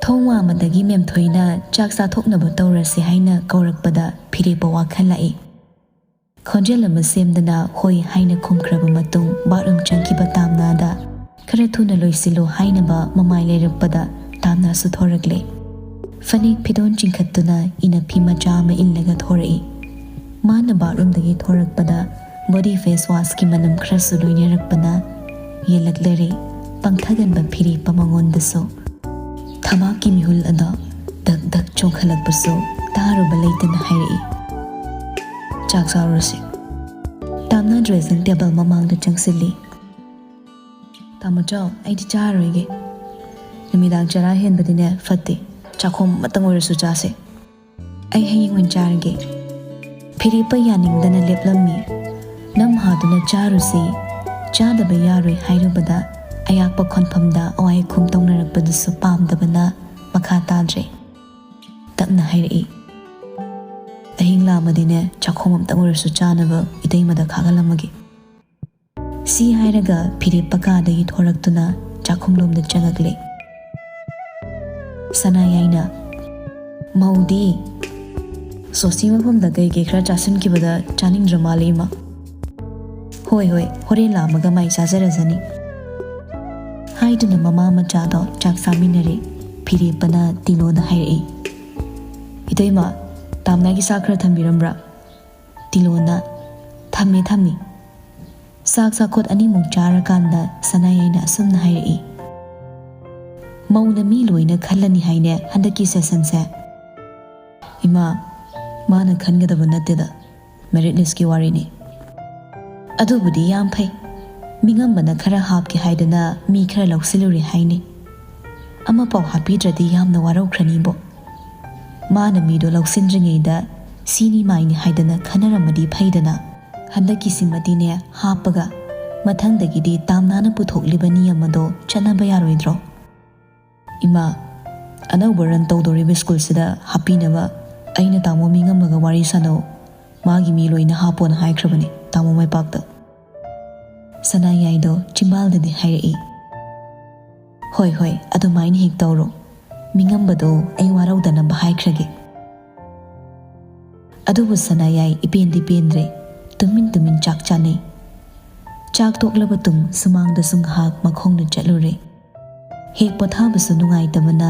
ꯊꯣꯡ ꯋꯥꯡꯃꯗꯒꯤ ꯃꯦꯝꯊꯣꯏꯅ ꯆꯥꯛ ꯆꯥꯊꯣꯛꯅꯕ ꯇꯧꯔꯁꯤ ꯍꯥꯏꯅ ꯀꯧꯔꯛꯄꯗ ꯐꯤꯔꯦꯞꯄ ꯋꯥꯈꯜ ꯂꯥꯛꯏ꯫ ꯈꯣꯟꯖꯦꯜ ꯑꯃ ꯁꯦꯝꯗꯅ ꯍꯣꯏ ꯍꯥꯏꯅ ꯈꯨꯝꯈ꯭ꯔꯕ ꯃꯇꯨꯡ ꯕꯥꯠꯔꯨꯝ ꯆꯪꯈꯤꯕ ꯇꯥꯝꯅꯥꯗ ꯈꯔ ꯊꯨꯅ ꯂꯣꯏꯁꯤꯜꯂꯨ ꯍꯥꯏꯅꯕ ꯃꯃꯥꯏ ꯂꯩꯔꯛꯄꯗ ꯇꯥꯝꯅꯥꯁꯨ ꯊꯣꯔꯛꯂꯦ꯫ ꯐꯅꯦꯛ ꯐꯤꯗꯣꯟ ꯆꯤꯡꯈꯠꯇꯨꯅ ꯏꯅꯐꯤ ꯃꯆꯥ ꯑꯃ ꯏꯜꯂꯒ ꯊꯣꯔꯛꯏ꯫ ꯃꯥꯅ ꯕꯥꯠꯔꯨꯝꯗꯒꯤ ꯊꯣꯔꯛꯄꯗ ꯕꯣꯗꯤ ꯐꯦꯁ ꯋꯥꯁꯀꯤ ꯃꯅꯝ ꯈꯔꯁꯨ ꯂꯣꯏꯅꯔꯛꯄꯅ ꯌꯦꯜꯂꯛꯂꯔꯦ ꯄꯪꯊꯒꯟꯕ ꯐꯤꯔꯦꯞꯄ ꯃꯉꯣꯟꯗꯁꯨ꯫ ꯊꯕꯥꯛꯀꯤ ꯃꯤꯍꯨꯜ ꯑꯗꯣ ꯗꯛ ꯗꯛ ꯆꯣꯡꯈꯠꯂꯛꯄꯁꯨ ꯇꯥꯔꯨꯕ ꯂꯩꯇꯅ ꯍꯥꯏꯔꯛꯏ, "ꯆꯥꯛ ꯆꯥꯔꯨꯔꯁꯤ꯫" ꯇꯥꯝꯅ ꯗ꯭ꯔꯦꯁꯤꯡ ꯇꯦꯕꯜ ꯃꯃꯥꯡꯗ ꯆꯪꯁꯤꯜꯂꯤ꯫ "ꯇꯥꯃꯣꯆꯧ, ꯑꯩꯗꯤ ꯆꯥꯔꯔꯣꯏꯒꯦ꯫ ꯅꯨꯃꯤꯗꯥꯡ ꯆꯔꯥ ꯍꯦꯟꯕꯗꯤꯅꯦ ꯐꯠꯇꯦ꯫ ꯆꯥꯛꯈꯣꯝ ꯑꯃꯇꯪ ꯑꯣꯏꯔꯁꯨ ꯆꯥꯁꯦ꯫ ꯑꯩ ꯍꯌꯦꯡ ꯑꯣꯏꯅ ꯆꯥꯔꯒꯦ꯫" ꯐꯤꯔꯦꯞꯄ ꯌꯥꯅꯤꯡꯗꯅ ꯂꯦꯞꯂꯝꯃꯤ꯫ "ꯅꯝ ꯍꯥꯗꯨꯅ ꯆꯥꯔꯨꯁꯤ, ꯆꯥꯗꯕ ꯌꯥꯔꯣꯏ" ꯍꯥꯏꯔꯨꯕꯗ ꯑꯌꯥꯛꯄ ꯈꯣꯟꯐꯝꯗ ꯑꯋꯥꯏ ꯑꯈꯨꯝ ꯇꯧꯅꯔꯛꯄꯗꯨꯁꯨ ꯄꯥꯝꯗꯕꯅ ꯃꯈꯥ ꯇꯥꯗ꯭ꯔꯦ꯫ ꯇꯞꯅ ꯍꯥꯏꯔꯛꯏ, "ꯑꯍꯤꯡ ꯂꯥꯝꯃꯗꯤꯅꯦ, ꯆꯥꯛꯈꯣꯝ ꯑꯝꯇꯪ ꯑꯣꯏꯔꯁꯨ ꯆꯥꯅꯕ ꯏꯇꯩꯃꯗ ꯈꯥꯒꯜꯂꯝꯃꯒꯦ"꯫ ꯁꯤ ꯍꯥꯏꯔꯒ ꯐꯤꯔꯦꯞꯄ ꯀꯥꯗꯒꯤ ꯊꯣꯔꯛꯇꯨꯅ ꯆꯥꯛꯈꯨꯝꯂꯣꯝꯗ ꯆꯪꯉꯛꯂꯦ꯫ ꯁꯅꯥꯌꯥꯏꯅ, "ꯃꯧꯗꯤ ꯁꯣꯁꯤ ꯃꯐꯝꯗ ꯀꯩ ꯀꯩ ꯈꯔ ꯆꯥꯁꯤꯟꯈꯤꯕꯗ ꯆꯥꯅꯤꯡꯗ꯭ꯔ ꯃꯥꯜꯂꯦ, ꯏꯃꯥ"꯫ "ꯍꯣꯏ, ꯍꯣꯏ, ꯍꯣꯔꯦꯟ ꯂꯥꯝꯃꯒ ꯃꯥꯏ ꯆꯥꯖꯔꯖꯅꯤ" ꯍꯥꯏꯗꯨꯅ ꯃꯃꯥ ꯃꯆꯥꯗꯣ ꯆꯥꯛ ꯆꯥꯃꯤꯟꯅꯔꯦ꯫ ꯐꯤꯔꯦꯞꯄꯅ ꯇꯤꯂꯣꯗ ꯍꯥꯏꯔꯛꯏ, "ꯏꯇꯩꯃ, ꯇꯥꯝꯅꯥꯒꯤ ꯆꯥꯛ ꯈꯔ ꯊꯝꯕꯤꯔꯝꯕ꯭ꯔꯥ?" ꯇꯤꯂꯣꯅ, "ꯊꯝꯃꯦ, ꯊꯝꯃꯤ"꯫ ꯆꯥꯛ ꯆꯥꯈꯣꯠ ꯑꯅꯤꯃꯨꯛ ꯆꯥꯔꯀꯥꯟꯗ ꯁꯅꯥꯌꯥꯏꯅ ꯑꯁꯨꯝꯅ ꯍꯥꯏꯔꯛꯏ, "ꯃꯧꯅ ꯃꯤ ꯂꯣꯏꯅ ꯈꯜꯂꯅꯤ ꯍꯥꯏꯅꯦ ꯍꯟꯗꯛꯀꯤ ꯁꯦꯁꯟꯁꯦ"꯫ "ꯏꯃꯥ, ꯃꯥꯅ ꯈꯟꯒꯗꯕ ꯅꯠꯇꯦꯗ, ꯃꯦꯔꯤꯠ ꯂꯤꯁꯀꯤ ꯋꯥꯔꯤꯅꯤ"꯫ "ꯑꯗꯨꯕꯨꯗꯤ ꯌꯥꯝ ꯐꯩ, ꯃꯤꯉꯝꯕꯅ ꯈꯔ ꯍꯥꯞꯀꯦ ꯍꯥꯏꯗꯅ ꯃꯤ ꯈꯔ ꯂꯧꯁꯤꯜꯂꯨꯔꯦ ꯍꯥꯏꯅꯦ꯫ ꯑꯃꯐꯥꯎ ꯍꯥꯞꯄꯤꯗ꯭ꯔꯗꯤ ꯌꯥꯝꯅ ꯋꯥꯔꯧꯈ꯭ꯔꯅꯤꯕꯣ꯫ ꯃꯥꯅ ꯃꯤꯗꯣ ꯂꯧꯁꯤꯟꯗ꯭ꯔꯤꯉꯩꯗ ꯁꯤꯅꯤ ꯃꯥꯏꯅꯤ ꯍꯥꯏꯗꯅ ꯈꯟꯅꯔꯝꯃꯗꯤ ꯐꯩꯗꯅ꯫ ꯍꯟꯗꯛꯀꯤꯁꯤꯃꯗꯤꯅꯦ ꯍꯥꯞꯄꯒ ꯃꯊꯪꯗꯒꯤꯗꯤ ꯇꯥꯝꯅꯥꯅ ꯄꯨꯊꯣꯛꯂꯤꯕ ꯅꯤꯌꯝ ꯑꯗꯣ ꯆꯠꯅꯕ ꯌꯥꯔꯣꯏꯗ꯭ꯔꯣ?" "ꯏꯃꯥ, ꯑꯅꯧꯕ ꯔꯟ ꯇꯧꯗꯣꯔꯤꯕ ꯁ꯭ꯀꯨꯜꯁꯤꯗ ꯍꯥꯞꯄꯤꯅꯕ ꯑꯩꯅ ꯇꯥꯃꯣ ꯃꯤꯉꯝꯕꯒ ꯋꯥꯔꯤ ꯁꯥꯟꯅꯧ, ꯃꯥꯒꯤ ꯃꯤ ꯂꯣꯏꯅ ꯍꯥꯞꯄꯣꯅ ꯍꯥꯏꯈ꯭ꯔꯕꯅꯤ ꯇꯥꯃꯣ ꯃꯥꯏꯄꯥꯛꯇ"꯫ ꯁꯅꯥꯌꯥꯏꯗꯣ ꯆꯤꯝꯕꯥꯜꯗꯗꯤ ꯍꯥꯏꯔꯛꯏ, "ꯍꯣꯏ, ꯍꯣꯏ, ꯑꯗꯨꯃꯥꯏꯅ ꯍꯦꯛ ꯇꯧꯔꯣ꯫ ꯃꯤꯉꯝꯕꯗꯣ ꯑꯩ ꯋꯥꯔꯧꯗꯅꯕ ꯍꯥꯏꯈ꯭ꯔꯒꯦ"꯫ ꯑꯗꯨꯕꯨ ꯁꯅꯥꯌꯥꯏ ꯏꯄꯦꯟꯗꯤ ꯄꯦꯟꯗ꯭ꯔꯦ꯫ ꯇꯨꯃꯤꯟ ꯇꯨꯃꯤꯟ ꯆꯥꯛ ꯆꯥꯅꯩ꯫ ꯆꯥꯛ ꯇꯣꯛꯂꯕ ꯇꯨꯡ ꯁꯨꯃꯥꯡꯗꯁꯨ ꯉꯥꯏꯍꯥꯛ ꯃꯈꯣꯡꯅ ꯆꯠꯂꯨꯔꯦ꯫ ꯍꯦꯛ ꯄꯣꯊꯥꯕꯁꯨ ꯅꯨꯡꯉꯥꯏꯇꯕꯅ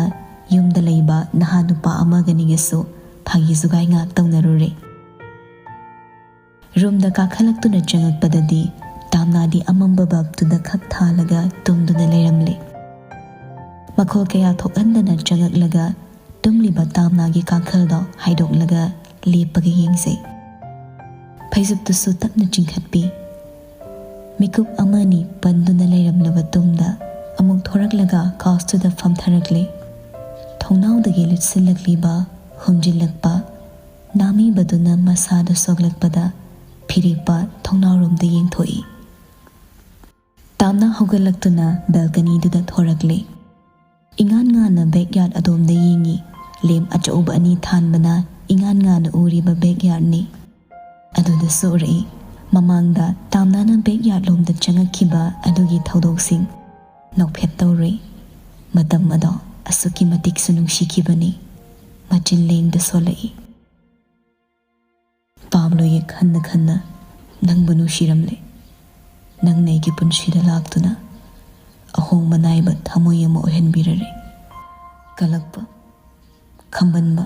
ꯌꯨꯝꯗ ꯂꯩꯕ ꯅꯍꯥ ꯅꯨꯄꯥ ꯑꯃꯒꯅꯤꯒꯁꯨ ꯐꯥꯒꯤ ꯖꯨꯒꯥꯏ ꯉꯥꯏꯍꯥꯛ ꯇꯧꯅꯔꯨꯔꯦ꯫ ꯔꯨꯝꯗ ꯀꯥꯈꯠꯂꯛꯇꯨꯅ ꯆꯪꯉꯛꯄꯗꯗꯤ ꯇꯥꯝꯅꯥꯗꯤ ꯑꯃꯝꯕ ꯕꯜꯕꯇꯨꯗ ꯈꯛ ꯊꯥꯜꯂꯒ ꯇꯨꯝꯗꯨꯅ ꯂꯩꯔꯝꯂꯦ꯫ ꯃꯈꯣꯜ ꯀꯌꯥ ꯊꯣꯛꯍꯟꯗꯅ ꯆꯪꯉꯛꯂꯒ ꯇꯨꯝꯂꯤꯕ ꯇꯥꯝꯅꯥꯒꯤ ꯀꯥꯡꯈꯜꯗꯣ ꯍꯥꯏꯗꯣꯛꯂꯒ ꯂꯦꯞꯄꯒ ꯌꯦꯡꯖꯩ꯫ ꯐꯩꯖꯨꯞꯇꯨꯁꯨ ꯇꯞꯅ ꯆꯤꯡꯈꯠꯄꯤ꯫ ꯃꯤꯀꯨꯞ ꯑꯃꯅꯤ ꯄꯟꯗꯨꯅ ꯂꯩꯔꯝꯂꯕ ꯇꯨꯡꯗ ꯑꯃꯨꯛ ꯊꯣꯔꯛꯂꯒ ꯀꯥꯎꯁꯇꯨꯗ ꯐꯝꯊꯔꯛꯂꯦ꯫ ꯊꯣꯡꯅꯥꯎꯗꯒꯤ ꯂꯨꯠꯁꯤꯜꯂꯛꯂꯤꯕ, ꯍꯨꯝꯖꯤꯜꯂꯛꯄ ꯅꯥꯃꯤꯕꯗꯨꯅ ꯃꯁꯥꯗ ꯁꯣꯛꯂꯛꯄꯗ ꯐꯤꯔꯦꯞꯄ ꯊꯣꯡꯅꯥꯎꯔꯣꯝꯗ ꯌꯦꯡꯊꯣꯛꯏ꯫ ꯇꯥꯝꯅ ꯍꯧꯒꯠꯂꯛꯇꯨꯅ ꯕꯦꯜꯀꯅꯤꯗꯨꯗ ꯊꯣꯔꯛꯂꯦ꯫ ꯏꯉꯥꯟ ꯉꯥꯟꯅ ꯕꯦꯛꯌꯥꯔꯗ ꯑꯗꯣꯝꯗ ꯌꯦꯡꯉꯤ꯫ ꯂꯦꯝ ꯑꯆꯧꯕ ꯑꯅꯤ ꯊꯥꯟꯕꯅ ꯏꯉꯥꯟ ꯉꯥꯟꯅ ꯎꯔꯤꯕ ꯕꯦꯛꯌꯥꯔꯗꯅꯤ꯫ ꯑꯗꯨꯗꯁꯨ ꯎꯔꯛꯏ꯫ ꯃꯃꯥꯡꯗ ꯇꯥꯝꯅꯥꯅ ꯕꯦꯛꯌꯥꯔꯗ ꯂꯣꯝꯗ ꯆꯪꯉꯛꯈꯤꯕ ꯑꯗꯨꯒꯤ ꯊꯧꯗꯣꯛꯁꯤꯡ ꯅꯣꯛꯐꯦꯠ ꯇꯧꯔꯨꯏ꯫ ꯃꯇꯝ ꯑꯗꯣ ꯑꯁꯨꯛꯀꯤ ꯃꯇꯤꯛꯁꯨ ꯅꯨꯡꯁꯤꯈꯤꯕꯅꯤ꯫ ꯃꯆꯤꯟ ꯂꯦꯡꯗ ꯁꯣꯜꯂꯛꯏ꯫ ꯄꯥꯝꯂꯣꯏꯌꯦ ꯈꯟꯅ ꯈꯟꯅ ꯅꯪꯕꯨ ꯅꯨꯡꯁꯤꯔꯝꯂꯦ꯫ ꯅꯪꯅ ꯑꯩꯒꯤ ꯄꯨꯟꯁꯤꯗ ꯂꯥꯛꯇꯨꯅ ꯑꯍꯣꯡꯕ ꯅꯥꯏꯕ ꯊꯃꯣꯏ ꯑꯃ ꯑꯣꯏꯍꯟꯕꯤꯔꯔꯦ꯫ ꯀꯜꯂꯛꯄ, ꯈꯝꯕꯟꯕ,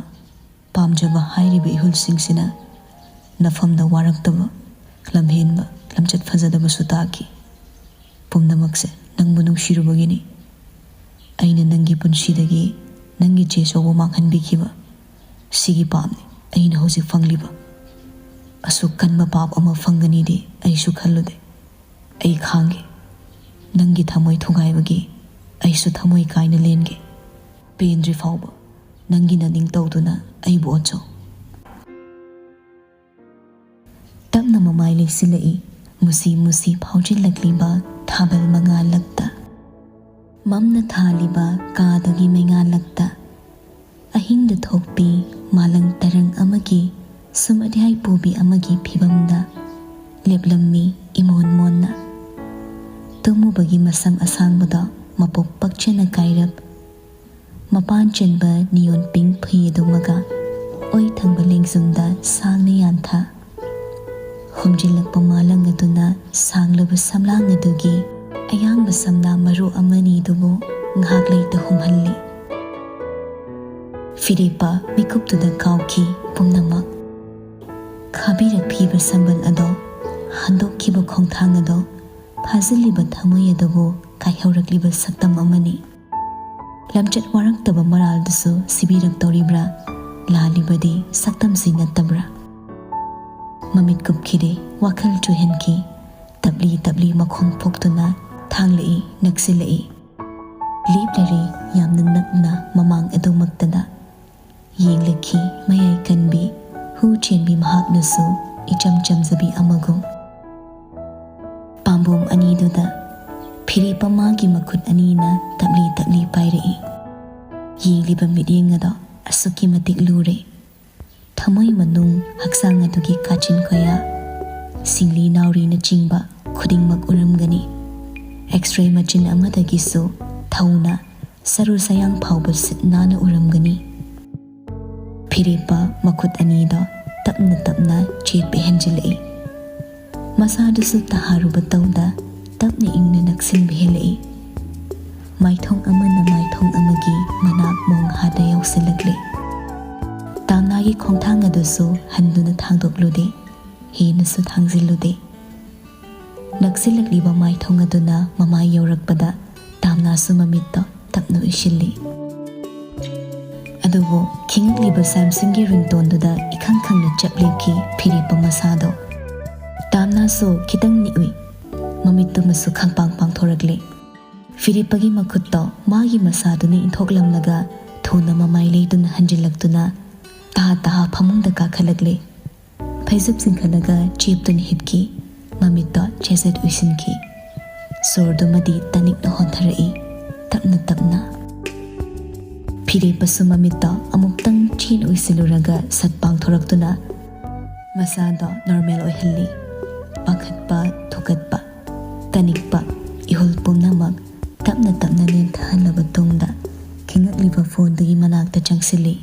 ꯄꯥꯝꯖꯕ ꯍꯥꯏꯔꯤꯕ ꯏꯍꯨꯜꯁꯤꯡꯁꯤꯅ ꯅꯐꯝꯗ ꯋꯥꯔꯛꯇꯕ, ꯂꯝꯍꯦꯟꯕ, ꯂꯝꯆꯠ ꯐꯖꯗꯕꯁꯨ ꯇꯥꯈꯤ꯫ ꯄꯨꯝꯅꯃꯛꯁꯦ ꯅꯪꯕꯨ ꯅꯨꯡꯁꯤꯔꯨꯕꯒꯤꯅꯤ꯫ ꯑꯩꯅ ꯅꯪꯒꯤ ꯄꯨꯟꯁꯤꯗꯒꯤ ꯅꯪꯒꯤ ꯆꯦ ꯆꯧꯕ ꯃꯥꯡꯍꯟꯕꯤꯈꯤꯕ꯫ ꯁꯤꯒꯤ ꯄꯥꯞꯅꯤ ꯑꯩꯅ ꯍꯧꯖꯤꯛ ꯐꯪꯂꯤꯕ꯫ ꯑꯁꯨꯛ ꯀꯟꯕ ꯄꯥꯞ ꯑꯃ ꯐꯪꯒꯅꯤꯗꯤ ꯑꯩꯁꯨ ꯈꯜꯂꯨꯗꯦ꯫ ꯑꯩ ꯈꯥꯡꯒꯦ꯫ ꯅꯪꯒꯤ ꯊꯃꯣꯏ ꯊꯨꯒꯥꯏꯕꯒꯤ ꯑꯩꯁꯨ ꯊꯃꯣꯏ ꯀꯥꯏꯅ ꯂꯦꯟꯒꯦ꯫ ꯄꯦꯟꯗ꯭ꯔꯤ ꯐꯥꯎꯕ ꯅꯪꯒꯤ ꯅꯅꯤꯡ ꯇꯧꯗꯨꯅ ꯑꯩꯕꯨ ꯑꯣꯠꯆꯧ꯫ ꯇꯞꯅ ꯃꯃꯥꯏ ꯂꯩꯁꯤꯜꯂꯛꯏ꯫ ꯃꯨꯁꯤ ꯃꯨꯁꯤ ꯐꯥꯎꯖꯤꯜꯂꯛꯂꯤꯕ ꯊꯥꯕꯜ ꯃꯉꯥꯜꯂꯛꯇ, ꯃꯝꯅ ꯊꯥꯜꯂꯤꯕ ꯀꯥꯗꯨꯒꯤ ꯃꯩꯉꯥꯜꯂꯛꯇ, ꯑꯍꯤꯡꯗ ꯊꯣꯛꯄꯤ ꯃꯥꯂꯪ ꯇꯔꯪ ꯑꯃꯒꯤ ꯁꯨꯝ ꯑꯗꯤꯌꯥꯏ ꯄꯨꯕꯤ ꯑꯃꯒꯤ ꯐꯤꯕꯝꯗ ꯂꯦꯞꯂꯝꯃꯤ ꯏꯃꯣꯟ ꯃꯣꯟꯅ꯫ ꯇꯨꯝꯃꯨꯕꯒꯤ ꯃꯁꯝ ꯑꯁꯥꯡꯕꯗꯣ ꯃꯄꯣꯞ ꯄꯛꯆꯅ ꯀꯥꯏꯔꯞ, ꯃꯄꯥꯟ ꯆꯟꯕ ꯅꯤꯌꯣꯟ ꯄꯤꯡ ꯐꯤ ꯑꯗꯨꯃꯒ ꯑꯣꯏ ꯊꯪꯕ ꯂꯦꯡꯖꯨꯝꯗ ꯁꯥꯡꯅ ꯌꯥꯟꯊ꯫ ꯍꯨꯝꯖꯤꯜꯂꯛꯄ ꯃꯥꯂꯪ ꯑꯗꯨꯅ ꯁꯥꯡꯂꯕ ꯁꯝꯂꯥꯡ ꯑꯗꯨꯒꯤ ꯑꯌꯥꯡꯕ ꯁꯝꯅꯥ ꯃꯔꯨ ꯑꯃꯅꯤꯗꯨꯕꯨ ꯉꯥꯏꯍꯥꯛ ꯂꯩꯇ ꯍꯨꯝꯍꯜꯂꯤ꯫ ꯐꯤꯔꯦꯞꯄ ꯃꯤꯀꯨꯞꯇꯨꯗ ꯀꯥꯎꯈꯤ ꯄꯨꯝꯅꯃꯛ꯫ ꯈꯥꯕꯤꯔꯛꯈꯤꯕ ꯁꯝꯕꯜ ꯑꯗꯣ, ꯍꯟꯗꯣꯛꯈꯤꯕ ꯈꯣꯡꯊꯥꯡ ꯑꯗꯣ, ꯐꯥꯖꯤꯜꯂꯤꯕ ꯊꯃꯣꯏ ꯑꯗꯨꯕꯨ ꯀꯥꯏꯍꯧꯔꯛꯂꯤꯕ ꯁꯛꯇꯝ ꯑꯃꯅꯤ꯫ ꯂꯝꯆꯠ ꯋꯥꯔꯛꯇꯕ ꯃꯔꯥꯜꯗꯨꯁꯨ ꯁꯤꯕꯤꯔꯛꯇꯧꯔꯤꯕ꯭ꯔꯥ? ꯂꯥꯜꯂꯤꯕꯗꯤ ꯁꯛꯇꯝꯁꯤ ꯅꯠꯇꯕ꯭ꯔꯥ? ꯃꯃꯤꯠ ꯀꯨꯞꯈꯤꯗꯦ, ꯋꯥꯈꯜ ꯆꯨꯍꯟꯈꯤ꯫ ꯇꯞꯂꯤ ꯇꯞꯂꯤ ꯃꯈꯣꯡ ꯐꯣꯛꯇꯨꯅ ꯊꯥꯡꯂꯛꯏ, ꯅꯛꯁꯤꯜꯂꯛꯏ꯫ ꯂꯦꯞꯂꯔꯦ ꯌꯥꯝꯅ ꯅꯛꯅ ꯃꯃꯥꯡ ꯑꯗꯨꯃꯛꯇꯗ꯫ ꯌꯦꯡꯂꯛꯈꯤ ꯃꯌꯥꯏ ꯀꯟꯕꯤ, ꯍꯨ ꯆꯦꯟꯕꯤ ꯃꯍꯥꯛꯅꯁꯨ ꯏꯆꯝ ꯆꯝꯖꯕꯤ ꯑꯃꯒꯨꯝ꯫ ꯄꯥꯝꯕꯣꯝ ꯑꯅꯤꯗꯨꯗ ꯐꯤꯔꯦꯞꯄ ꯃꯥꯒꯤ ꯃꯈꯨꯠ ꯑꯅꯤꯅ ꯇꯞꯂꯤ ꯇꯞꯂꯤ ꯄꯥꯏꯔꯛꯏ꯫ ꯌꯦꯡꯂꯤꯕ ꯃꯤꯠꯌꯦꯡ ꯑꯗꯣ ꯑꯁꯨꯛꯀꯤ ꯃꯇꯤꯛ ꯂꯨꯔꯦ꯫ ꯊꯃꯣꯏ ꯃꯅꯨꯡ, ꯍꯛꯆꯥꯡ ꯑꯗꯨꯒꯤ ꯀꯥꯆꯤꯟ ꯀꯣꯌꯥ, ꯁꯤꯡꯂꯤ ꯅꯥꯎꯔꯤꯅꯆꯤꯡꯕ ꯈꯨꯗꯤꯡꯃꯛ ꯎꯔꯝꯒꯅꯤ꯫ ꯑꯦꯛꯁ-ꯔꯦ ꯃꯆꯤꯟ ꯑꯃꯗꯒꯤꯁꯨ ꯊꯧꯅ ꯁꯔꯨ ꯁꯌꯥꯡ ꯐꯥꯎꯕ ꯁꯤꯠ ꯅꯥꯟꯅ ꯎꯔꯝꯒꯅꯤ꯫ ꯐꯤꯔꯦꯞꯄ ꯃꯈꯨꯠ ꯑꯅꯤꯗꯣ ꯇꯞꯅ ꯇꯞꯅ ꯆꯦꯠꯄ ꯍꯦꯟꯖꯤꯜꯂꯛꯏ꯫ ꯃꯁꯥꯗꯨꯁꯨ ꯇꯍꯥꯔꯨꯕ ꯇꯧꯗ ꯇꯞꯅ ꯏꯪꯅ ꯅꯛꯁꯤꯟꯕ ꯍꯦꯜꯂꯛꯏ꯫ ꯃꯥꯏꯊꯣꯡ ꯑꯃꯅ ꯃꯥꯏꯊꯣꯡ ꯑꯃꯒꯤ ꯃꯅꯥꯛ ꯃꯣꯡꯍꯥꯗ ꯌꯧꯁꯤꯜꯂꯛꯂꯦ꯫ ꯇꯥꯝꯅꯥꯒꯤ ꯈꯣꯡꯊꯥꯡ ꯑꯗꯨꯁꯨ ꯍꯟꯗꯨꯅ ꯊꯥꯡꯗꯣꯛꯂꯨꯗꯦ, ꯍꯦꯟꯅꯁꯨ ꯊꯥꯡꯖꯤꯜꯂꯨꯗꯦ꯫ ꯅꯛꯁꯤꯜꯂꯛꯂꯤꯕ ꯃꯥꯏꯊꯣꯡ ꯑꯗꯨꯅ ꯃꯃꯥꯏ ꯌꯧꯔꯛꯄꯗ ꯇꯥꯝꯅꯥꯁꯨ ꯃꯃꯤꯠꯇꯣ ꯇꯞꯅ ꯎꯏꯁꯤꯜꯂꯤ꯫ ꯑꯗꯨꯕꯨ ꯈꯤꯡꯉꯛꯂꯤꯕ ꯁꯦꯝꯁꯨꯡꯒꯤ ꯔꯤꯡꯇꯣꯟꯗꯨꯗ ꯏꯈꯪ ꯈꯪꯅ ꯆꯞ ꯂꯦꯞꯈꯤ ꯐꯤꯔꯦꯞꯄ ꯃꯁꯥꯗꯣ꯫ ꯇꯥꯝꯅꯥꯁꯨ ꯈꯤꯇꯪ ꯅꯤꯛꯎꯏ, ꯃꯃꯤꯠꯇꯨꯃꯁꯨ ꯈꯪꯄꯥꯡ ꯄꯥꯡꯊꯣꯔꯛꯂꯦ꯫ ꯐꯤꯔꯦꯞꯄꯒꯤ ꯃꯈꯨꯠꯇꯣ ꯃꯥꯒꯤ ꯃꯁꯥꯗꯨꯅ ꯏꯟꯊꯣꯛꯂꯝꯂꯒ ꯊꯨꯅ ꯃꯃꯥꯏ ꯂꯩꯗꯨꯅ ꯍꯟꯖꯤꯜꯂꯛꯇꯨꯅ ꯇꯍꯥ ꯇꯍꯥ ꯐꯃꯨꯡꯗ ꯀꯥꯈꯠꯂꯛꯂꯦ꯫ ꯐꯩꯖꯨꯞ ꯆꯤꯡꯈꯠꯂꯒ ꯆꯦꯞꯇꯨꯅ ꯍꯤꯞꯈꯤ꯫ ꯃꯃꯤꯠꯇꯣ ꯆꯦꯖꯠ ꯎꯏꯁꯤꯟꯈꯤ꯫ ꯁꯣꯔꯗꯨꯃꯗꯤ ꯇꯅꯤꯛꯅ ꯍꯣꯟꯊꯔꯛꯏ, ꯇꯞꯅ ꯇꯞꯅ꯫ ꯐꯤꯔꯦꯞꯄꯁꯨ ꯃꯃꯤꯠꯇꯣ ꯑꯃꯨꯛꯇꯪ ꯆꯦꯠꯅ ꯎꯏꯁꯤꯜꯂꯨꯔꯒ ꯁꯠ ꯄꯥꯡꯊꯣꯔꯛꯇꯨꯅ ꯃꯁꯥꯗꯣ ꯅꯣꯔꯃꯦꯜ ꯑꯣꯏꯍꯜꯂꯤ꯫ ꯄꯥꯈꯠꯄ, ꯊꯨꯀꯠꯄ, ꯇꯅꯤꯛꯄ, ꯏꯍꯨꯜ ꯄꯨꯝꯅꯃꯛ ꯇꯞꯅ ꯇꯞꯅ ꯅꯦꯝꯊꯍꯜꯂꯕ ꯇꯨꯡꯗ ꯈꯤꯡꯉꯛꯂꯤꯕ ꯐꯣꯟꯗꯨꯒꯤ ꯃꯅꯥꯛꯇ ꯆꯪꯁꯤꯜꯂꯤ꯫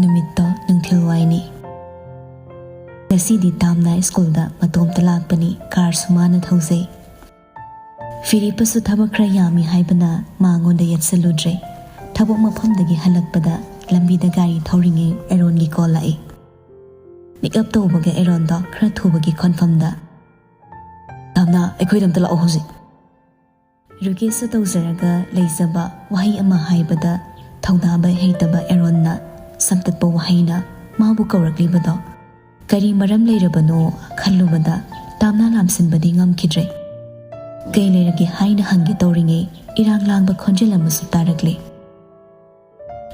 ꯅꯨꯃꯤꯠꯇꯣ ꯅꯨꯡꯊꯤꯜ ꯋꯥꯏꯅꯤ꯫ ꯉꯁꯤꯗꯤ ꯇꯥꯝꯅ ꯁ꯭ꯀꯨꯜꯗ ꯃꯇꯣꯝꯇ ꯂꯥꯛꯄꯅꯤ, ꯀꯥꯔꯁꯨ ꯃꯥꯅ ꯊꯧꯖꯩ꯫ ꯐꯤꯔꯦꯞꯄꯁꯨ ꯊꯕꯛ ꯈꯔ ꯌꯥꯝꯃꯤ ꯍꯥꯏꯕꯅ ꯃꯉꯣꯟꯗ ꯌꯦꯠꯁꯜꯂꯨꯗ꯭ꯔꯦ꯫ ꯊꯕꯛ ꯃꯐꯝꯗꯒꯤ ꯍꯜꯂꯛꯄꯗ ꯂꯝꯕꯤꯗ ꯒꯥꯔꯤ ꯊꯧꯔꯤꯉꯩ ꯑꯦꯔꯣꯟꯒꯤ ꯀꯣꯜ ꯂꯥꯛꯏ꯫ ꯄꯤꯛ ꯑꯞ ꯇꯧꯕꯒ ꯑꯦꯔꯣꯟꯗꯣ ꯈꯔ ꯊꯨꯕꯒꯤ ꯈꯣꯟꯐꯝꯗ, "ꯇꯥꯝꯅ, ꯑꯩꯈꯣꯏꯗ ꯑꯝꯇ ꯂꯥꯛꯑꯣ ꯍꯧꯖꯤꯛ꯫" ꯔꯨꯀꯦꯁꯁꯨ ꯇꯧꯖꯔꯒ ꯂꯩꯖꯕ ꯋꯥꯍꯩ ꯑꯃ ꯍꯥꯏꯕꯗ ꯊꯧꯗꯥꯕ ꯍꯩꯇꯕ ꯑꯦꯔꯣꯟꯅ ꯁꯝꯇꯠꯄ ꯋꯥꯍꯩꯅ ꯃꯥꯕꯨ ꯀꯧꯔꯛꯂꯤꯕꯗꯣ ꯀꯔꯤ ꯃꯔꯝ ꯂꯩꯔꯕꯅꯣ ꯈꯜꯂꯨꯕꯗ ꯇꯥꯝꯅ ꯂꯥꯝꯁꯤꯟꯕꯗꯤ ꯉꯝꯈꯤꯗ꯭ꯔꯦ꯫ "ꯀꯩ ꯂꯩꯔꯒꯦ?" ꯍꯥꯏꯅ ꯍꯪꯒꯦ ꯇꯧꯔꯤꯉꯩ, ꯏꯔꯥꯡ ꯂꯥꯡꯕ ꯈꯣꯟꯖꯦꯜ ꯑꯃꯁꯨ ꯇꯥꯔꯛꯂꯦ꯫